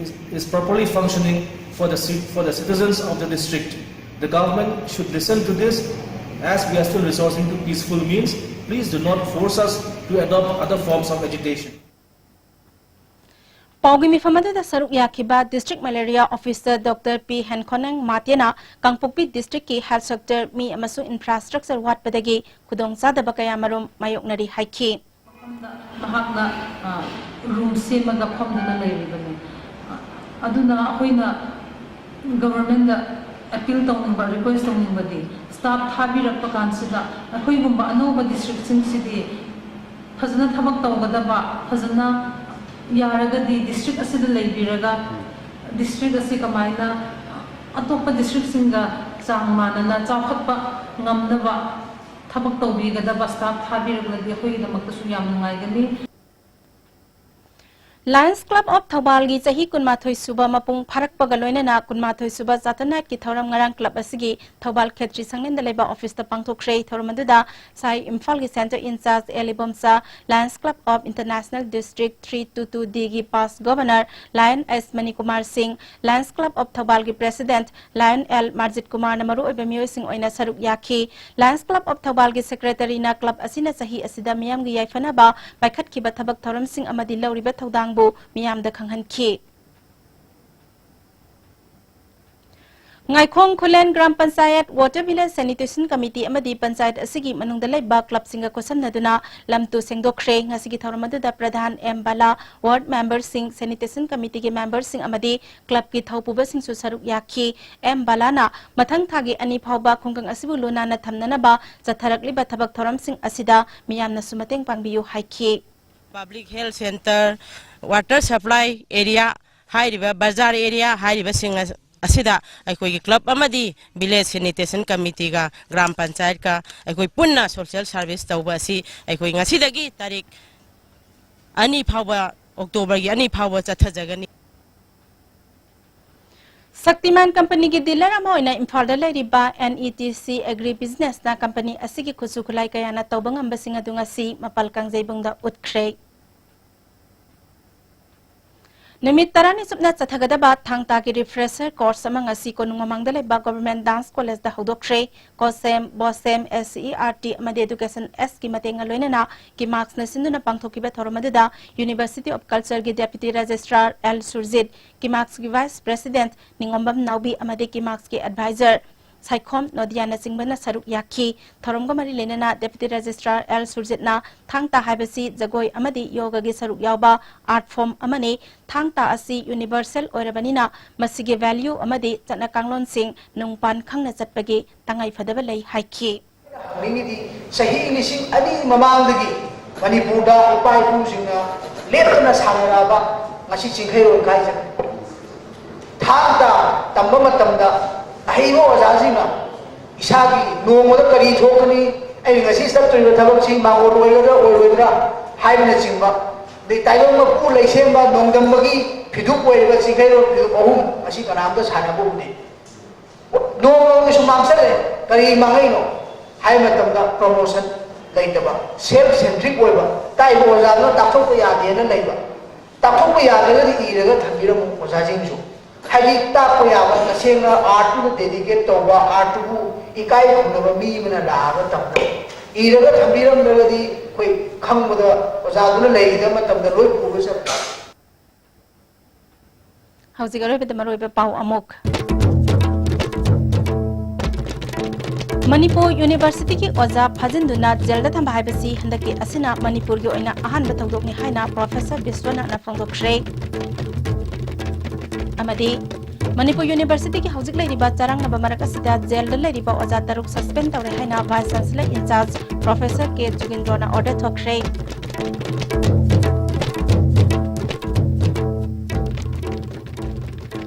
is, is properly functioning for the, ci- for the citizens of the district. The government should listen to this, as we are still resorting to peaceful means. Please do not force us to adopt other forms of agitation. ꯄꯥꯎꯒꯤ ꯃꯤꯐꯝ ꯑꯗꯨꯗ ꯁꯔꯨꯛ ꯌꯥꯈꯤꯕ district malaria officer doctor ꯄꯤ ꯍꯦꯟꯈꯣꯅꯦꯡ ꯃꯥꯇꯦꯅ ꯀꯥꯡꯄꯣꯛꯄꯤ ꯗꯤꯁꯇ꯭ꯔꯤꯛꯀꯤ health sector ꯃꯤ ꯑꯃꯁꯨꯡ infrastructure ꯋꯥꯠꯄꯗꯒꯤ ꯈꯨꯗꯣꯡꯆꯥꯗꯕ ꯀꯌꯥꯃꯔꯨꯝ ꯃꯥꯌꯣꯛꯅꯔꯤ ꯍꯥꯏꯈꯤ꯫ ꯃꯐꯝꯗ ꯃꯍꯥꯛꯅ ꯔꯨꯝ ꯁꯦꯝꯃꯒ ꯐꯝꯗꯨꯅ ꯂꯩꯔꯤꯕꯅꯤ꯫ ꯑꯗꯨꯅ ꯑꯩꯈꯣꯏꯅ ꯒꯕꯔꯃꯦꯟꯗ ꯑꯦꯄꯤꯜ ꯇꯧꯅꯤꯡꯕ, ꯔꯤꯀ꯭ꯋꯦꯁ ꯇꯧꯅꯤꯡꯕꯗꯤ ꯁ꯭ꯇꯥꯐ ꯊꯥꯕꯤꯔꯛꯄ ꯀꯥꯟꯁꯤꯗ ꯑꯩꯈꯣꯏꯒꯨꯝꯕ ꯑꯅꯧꯕ ꯗꯤꯁꯇ꯭ꯔꯤꯛꯁꯤꯡꯁꯤꯗꯤ ꯐꯖꯅ ꯊꯕꯛ ꯇꯧꯒꯗꯕ, ꯐꯖꯅ ꯌꯥꯔꯒꯗꯤ ꯗꯤꯁꯇ꯭ꯔꯤꯛ ꯑꯁꯤꯗ ꯂꯩꯕꯤꯔꯒ ꯗꯤꯁꯇ꯭ꯔꯤꯛ ꯑꯁꯤ ꯀꯃꯥꯏꯅ ꯑꯇꯣꯞꯄ ꯗꯤꯁꯇ꯭ꯔꯤꯛꯁꯤꯡꯒ ꯆꯥꯡ ꯃꯥꯟꯅꯅ ꯆꯥꯎꯈꯠꯄ ꯉꯝꯅꯕ ꯊꯕꯛ ꯇꯧꯕꯤꯒꯗꯕ ꯁ꯭ꯇꯥꯐ ꯊꯥꯕꯤꯔꯒꯗꯤ ꯑꯩꯈꯣꯏꯒꯤꯗꯃꯛꯇꯁꯨ ꯌꯥꯝ ꯅꯨꯡꯉꯥꯏꯒꯅꯤ꯫ Lions Club of ꯊꯧꯕꯥꯜꯒꯤ ꯆꯍꯤ ꯀꯨꯟꯃꯥꯊꯣꯏ ꯁꯨꯕ ꯃꯄꯨꯡ ꯐꯥꯔꯛꯄꯒ ꯂꯣꯏꯅꯅ ꯀꯨꯟꯃꯥꯊꯣꯏ ꯁꯨꯕ ꯆꯥꯇꯅꯥꯠꯀꯤ ꯊꯧꯔꯝ ꯉꯔꯥꯡ club ꯑꯁꯤꯒꯤ ꯊꯧꯕꯥꯜ ꯈꯦꯇ꯭ꯔꯤ ꯁꯪꯂꯦꯟꯗ ꯂꯩꯕ officeꯇ ꯄꯥꯡꯊꯣꯛꯈ꯭ꯔꯦ꯫ ꯊꯧꯔꯝ ꯑꯗꯨꯗ ꯁꯥꯏ ꯏꯝꯐꯥꯜꯒꯤ centre in charge L Ibomcha, Lions Club of International District three two two Dꯒꯤ past governor Lion S Manikumar Singh, Lions Club of ꯊꯧꯕꯥꯜꯒꯤ president Lion L Marjit ꯀꯨꯃꯥꯔꯅ ꯃꯔꯨꯑꯣꯏꯕ ꯃꯤꯑꯣꯏꯁꯤꯡ ꯑꯣꯏꯅ ꯁꯔꯨꯛ ꯌꯥꯈꯤ꯫ Lions Club of ꯊꯧꯕꯥꯜꯒꯤ secretaryꯅ club ꯑꯁꯤꯅ ꯆꯍꯤ ꯑꯁꯤꯗ ꯃꯤꯌꯥꯝꯒꯤ ꯌꯥꯏꯐꯅꯕ ꯄꯥꯏꯈꯠꯈꯤꯕ ꯊꯕꯛ ꯊꯧꯔꯝꯁꯤꯡ ꯑꯃꯗꯤ ꯂꯧꯔꯤꯕ ꯊꯧꯗꯥꯡꯕꯨ ꯃꯤꯌꯥꯝꯗ ꯈꯪꯍꯟꯈꯤ꯫ Ngaikhong Khullen gram panchayat, Water Village Sanitation Committee ꯑꯃꯗꯤ ꯄꯟꯆꯥꯌꯠ ꯑꯁꯤꯒꯤ ꯃꯅꯨꯡꯗ ꯂꯩꯕ clubꯁꯤꯡꯒ ꯈꯨꯠꯁꯝꯅꯗꯨꯅ ꯂꯝ ꯇꯨ ꯁꯦꯡꯗꯣꯛꯈ꯭ꯔꯦ꯫ ꯉꯁꯤꯒꯤ ꯊꯧꯔꯝ ꯑꯗꯨꯗ ꯄ꯭ꯔꯙꯥꯟ ꯑꯦꯝ ꯕꯥꯂꯥ, ward memberꯁꯤꯡ, sanitation committeeꯒꯤ memberꯁꯤꯡ ꯑꯃꯗꯤ clubꯀꯤ ꯊꯧꯄꯨꯕꯁꯤꯡꯁꯨ ꯁꯔꯨꯛ ꯌꯥꯈꯤ꯫ ꯑꯦꯝ ꯕꯥꯂꯥꯅ ꯃꯊꯪ ꯊꯥꯒꯤ ꯑꯅꯤ ꯐꯥꯎꯕ ꯈꯨꯡꯒꯪ ꯑꯁꯤꯕꯨ ꯂꯨ ꯅꯥꯟꯅ ꯊꯝꯅꯅꯕ ꯆꯠꯊꯔꯛꯂꯤꯕ ꯊꯕꯛ ꯊꯧꯔꯝꯁꯤꯡ ꯑꯁꯤꯗ ꯃꯤꯌꯥꯝꯅꯁꯨ ꯃꯇꯦꯡ ꯄꯥꯡꯕꯤꯌꯨ ꯍꯥꯏꯈꯤ꯫ Public health centre, water supply area ꯍꯥꯏꯔꯤꯕ, ꯕꯖꯥꯔ area ꯍꯥꯏꯔꯤꯕꯁꯤꯡ ꯑꯁ-, ꯑꯁꯤꯗ ꯑꯩꯈꯣꯏꯒꯤ club ꯑꯃꯗꯤ village sanitation committeeꯒ ꯒ꯭ꯔꯥꯝ ꯄꯟꯆꯥꯌꯠꯀ ꯑꯩꯈꯣꯏ ꯄꯨꯟꯅ social service ꯇꯧꯕ ꯑꯁꯤ ꯑꯩꯈꯣꯏ ꯉꯁꯤꯗꯒꯤ ꯇꯥꯔꯤꯛ ꯑꯅꯤ ꯐꯥꯎꯕ, Octoberꯒꯤ ꯑꯅꯤ ꯐꯥꯎꯕ ꯆꯠꯊꯖꯒꯅꯤ꯫ ꯁꯛꯇꯤꯃꯥꯟ ꯀꯝꯄꯅꯤꯒꯤ dealer ꯑꯃ ꯑꯣꯏꯅ ꯏꯝꯐꯥꯜꯗ ꯂꯩꯔꯤꯕ NETC Agri Businessꯅ ꯀꯝꯄꯅꯤ ꯑꯁꯤꯒꯤ ꯈꯨꯠꯁꯨ ꯈꯨꯠꯂꯥꯏ ꯀꯌꯥꯅ ꯇꯧꯕ ꯉꯝꯕꯁꯤꯡ ꯑꯗꯨ ꯉꯁꯤ ꯃꯄꯥꯜ ꯀꯥꯡꯖꯩꯕꯨꯡꯗ ꯎꯠꯈ꯭ꯔꯦ꯫ ꯅꯨꯃꯤꯠ ꯇꯔꯥꯅꯤ ꯆꯨꯞꯅ ꯆꯠꯊꯒꯗꯕ ꯊꯥꯡ ꯇꯥꯒꯤ refresher course ꯑꯃ ꯉꯁꯤ ꯀꯣꯅꯨꯡ ꯃꯃꯥꯡꯗ ꯂꯩꯕ Government Dance Collegeꯇ ꯍꯧꯗꯣꯛꯈ꯭ꯔꯦ꯫ COSEM, BOSEM, SCERT ꯑꯃꯗꯤ Education Sꯀꯤ ꯃꯇꯦꯡꯒ ꯂꯣꯏꯅꯅ ꯀꯤꯃꯥꯛꯁꯅ ꯁꯤꯟꯗꯨꯅ ꯄꯥꯡꯊꯣꯛꯈꯤꯕ ꯊꯧꯔꯝ ꯑꯗꯨꯗ University of Cultureꯒꯤ Deputy Registrar L Surjit, ꯀꯤꯃꯥꯛꯁꯀꯤ Vice President ꯅꯤꯉꯣꯝꯕꯝ ꯅꯥꯎꯕꯤ ꯑꯃꯗꯤ ꯀꯤꯃꯥꯛꯁꯀꯤ advisor ꯁꯥꯏꯈꯣꯝ ꯅꯣꯗꯤꯌꯥꯅꯆꯤꯡꯕꯅ ꯁꯔꯨꯛ ꯌꯥꯈꯤ꯫ ꯊꯧꯔꯝꯒ ꯃꯔꯤ ꯂꯩꯅꯅ Deputy Registrar L ꯁꯨꯔꯖꯤꯠꯅ ꯊꯥꯡ ꯇꯥ ꯍꯥꯏꯕꯁꯤ ꯖꯒꯣꯏ ꯑꯃꯗꯤ ꯌꯣꯒꯒꯤ ꯁꯔꯨꯛ ꯌꯥꯎꯕ art form ꯑꯃꯅꯤ꯫ ꯊꯥꯡ ꯇꯥ ꯑꯁꯤ universal ꯑꯣꯏꯔꯕꯅꯤꯅ ꯃꯁꯤꯒꯤ value ꯑꯃꯗꯤ ꯆꯠꯅ ꯀꯥꯡꯂꯣꯟꯁꯤꯡ ꯅꯨꯡꯄꯥꯟ ꯈꯪꯅ ꯆꯠꯄꯒꯤ ꯇꯉꯥꯏ ꯐꯗꯕ ꯂꯩ ꯍꯥꯏꯈꯤ꯫ ꯍꯪꯅꯤꯡꯉꯤꯗꯤ, ꯆꯍꯤ ꯂꯤꯁꯤꯡ ꯑꯅꯤ ꯃꯃꯥꯡꯗꯒꯤ ꯃꯅꯤꯄꯨꯔꯗ ꯏꯄꯥ ꯏꯄꯨꯁꯤꯡꯅ ꯂꯦꯞꯇꯅ ꯁꯥꯟꯅꯔꯛꯑꯕ ꯉꯁꯤ ꯆꯤꯡꯈꯩꯔꯣꯜ ꯀꯥꯏꯖꯔꯦ꯫ ꯊꯥꯡ ꯇꯥ ꯇꯝꯕ ꯃꯇꯝꯗ ꯑꯍꯩꯕ ꯑꯣꯖꯥꯁꯤꯡꯅ ꯏꯁꯥꯒꯤ ꯅꯣꯡꯃꯗ ꯀꯔꯤ ꯊꯣꯛꯀꯅꯤ, ꯑꯩꯅ ꯉꯁꯤ ꯆꯠꯇꯣꯔꯤꯕ ꯊꯕꯛꯁꯤ ꯃꯥꯡꯒꯣꯜ ꯑꯣꯏꯒꯗ꯭ꯔꯥ ꯑꯣꯏꯔꯣꯏꯗ꯭ꯔꯥ ꯍꯥꯏꯕꯅꯆꯤꯡꯕ ꯑꯗꯩ ꯇꯥꯏꯕꯪ ꯃꯄꯨ ꯂꯩꯁꯦꯝꯕ ꯅꯣꯡꯗꯝꯕꯒꯤ ꯐꯤꯗꯨꯞ ꯑꯣꯏꯔꯤꯕ ꯆꯤꯡꯈꯩꯔꯣꯜ ꯐꯤꯗꯨꯞ ꯑꯍꯨꯝ ꯑꯁꯤ ꯀꯅꯥꯝꯇ ꯁꯥꯟꯅꯕ ꯎꯗꯦ꯫ ꯅꯣꯡꯃ ꯅꯣꯡꯃꯒꯤ ꯁꯨꯝ ꯃꯥꯡꯁꯜꯂꯦ꯫ ꯀꯔꯤ ꯃꯥꯡꯉꯛꯏꯅꯣ ꯍꯥꯏ ꯃꯇꯝꯗ promotion ꯂꯩꯇꯕ, self centric ꯑꯣꯏꯕ, ꯇꯥꯛꯏꯕ ꯑꯣꯖꯥꯗꯨꯅ ꯇꯥꯛꯊꯣꯛꯄ ꯌꯥꯗꯦꯅ ꯂꯩꯕ꯫ ꯇꯥꯛꯊꯣꯛꯄ ꯌꯥꯗ꯭ꯔꯒꯗꯤ ꯏꯔꯒ ꯊꯝꯕꯤꯔꯝꯃꯨ ꯑꯣꯖꯥꯁꯤꯡꯁꯨ꯫ ꯍꯥꯏꯗꯤ ꯇꯥꯛꯄ ꯌꯥꯕ ꯇꯁꯦꯡꯅ artꯇꯨꯗ dedicate ꯇꯧꯕ, artꯇꯨꯕꯨ ꯏꯀꯥꯏ ꯈꯨꯝꯅꯕ ꯃꯤ ꯑꯃꯅ ꯂꯥꯛꯑꯒ ꯇꯝꯕ꯫ ꯏꯔꯒ ꯊꯝꯕꯤꯔꯝꯗ꯭ꯔꯒꯗꯤ ꯑꯩꯈꯣꯏ ꯈꯪꯕꯗ ꯑꯣꯖꯥꯗꯨꯅ ꯂꯩꯈꯤꯗꯕ ꯃꯇꯝꯗ ꯂꯣꯏ ꯄꯨꯔ ꯆꯠꯄ꯫ ꯍꯧꯖꯤꯛ ꯑꯔꯣꯏꯕꯗ ꯃꯔꯨꯑꯣꯏꯕ ꯄꯥꯎ ꯑꯃꯨꯛ꯫ ꯃꯅꯤꯄꯨꯔ ꯌꯨꯅꯤꯚꯔꯁꯤꯇꯤꯒꯤ ꯑꯣꯖꯥ ꯐꯥꯖꯤꯟꯗꯨꯅ ꯖꯦꯜꯗ ꯊꯝꯕ ꯍꯥꯏꯕꯁꯤ ꯍꯟꯗꯛꯀꯤ ꯑꯁꯤꯅ ꯃꯅꯤꯄꯨꯔꯒꯤ ꯑꯣꯏꯅ ꯑꯍꯥꯟꯕ ꯊꯧꯗꯣꯛꯅꯤ ꯍꯥꯏꯅ ꯄ꯭ꯔꯣꯐꯦꯁꯔ ꯕꯤꯁ꯭ꯋꯅꯥꯊꯅ ꯐꯣꯡꯗꯣꯛꯈ꯭ꯔꯦ꯫ ꯑꯃꯗꯤ ꯃꯅꯤꯄꯨꯔ ꯌꯨꯅꯤꯚꯔꯁꯤꯇꯤꯒꯤ ꯍꯧꯖꯤꯛ ꯂꯩꯔꯤꯕ ꯆꯔꯥꯡꯅꯕ ꯃꯔꯛ ꯑꯁꯤꯗ ꯖꯦꯜꯗ ꯂꯩꯔꯤꯕ ꯑꯣꯖꯥ ꯇꯔꯨꯛ suspend ꯇꯧꯔꯦ ꯍꯥꯏꯅ Vice Chancellor in charge Professor K ꯖꯨꯒꯤꯟꯗ꯭ꯔꯣꯅ order ꯊꯣꯛꯈ꯭ꯔꯦ꯫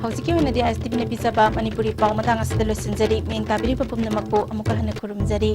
ꯍꯧꯖꯤꯛꯀꯤ ꯑꯣꯏꯅꯗꯤ ꯑꯥꯏ ꯑꯦꯁ ꯇꯤ ꯚꯤꯅ ꯄꯤꯖꯕ ꯃꯅꯤꯄꯨꯔꯤ ꯄꯥꯎ ꯃꯇꯥꯡ ꯑꯁꯤꯗ ꯂꯣꯏꯁꯤꯟꯖꯔꯤ꯫ ꯃꯤꯠꯌꯦꯡ ꯇꯥꯕꯤꯔꯤꯕ ꯄꯨꯝꯅꯃꯛꯄꯨ ꯑꯃꯨꯛꯀ ꯍꯟꯅ ꯈꯨꯔꯨꯝꯖꯔꯤ꯫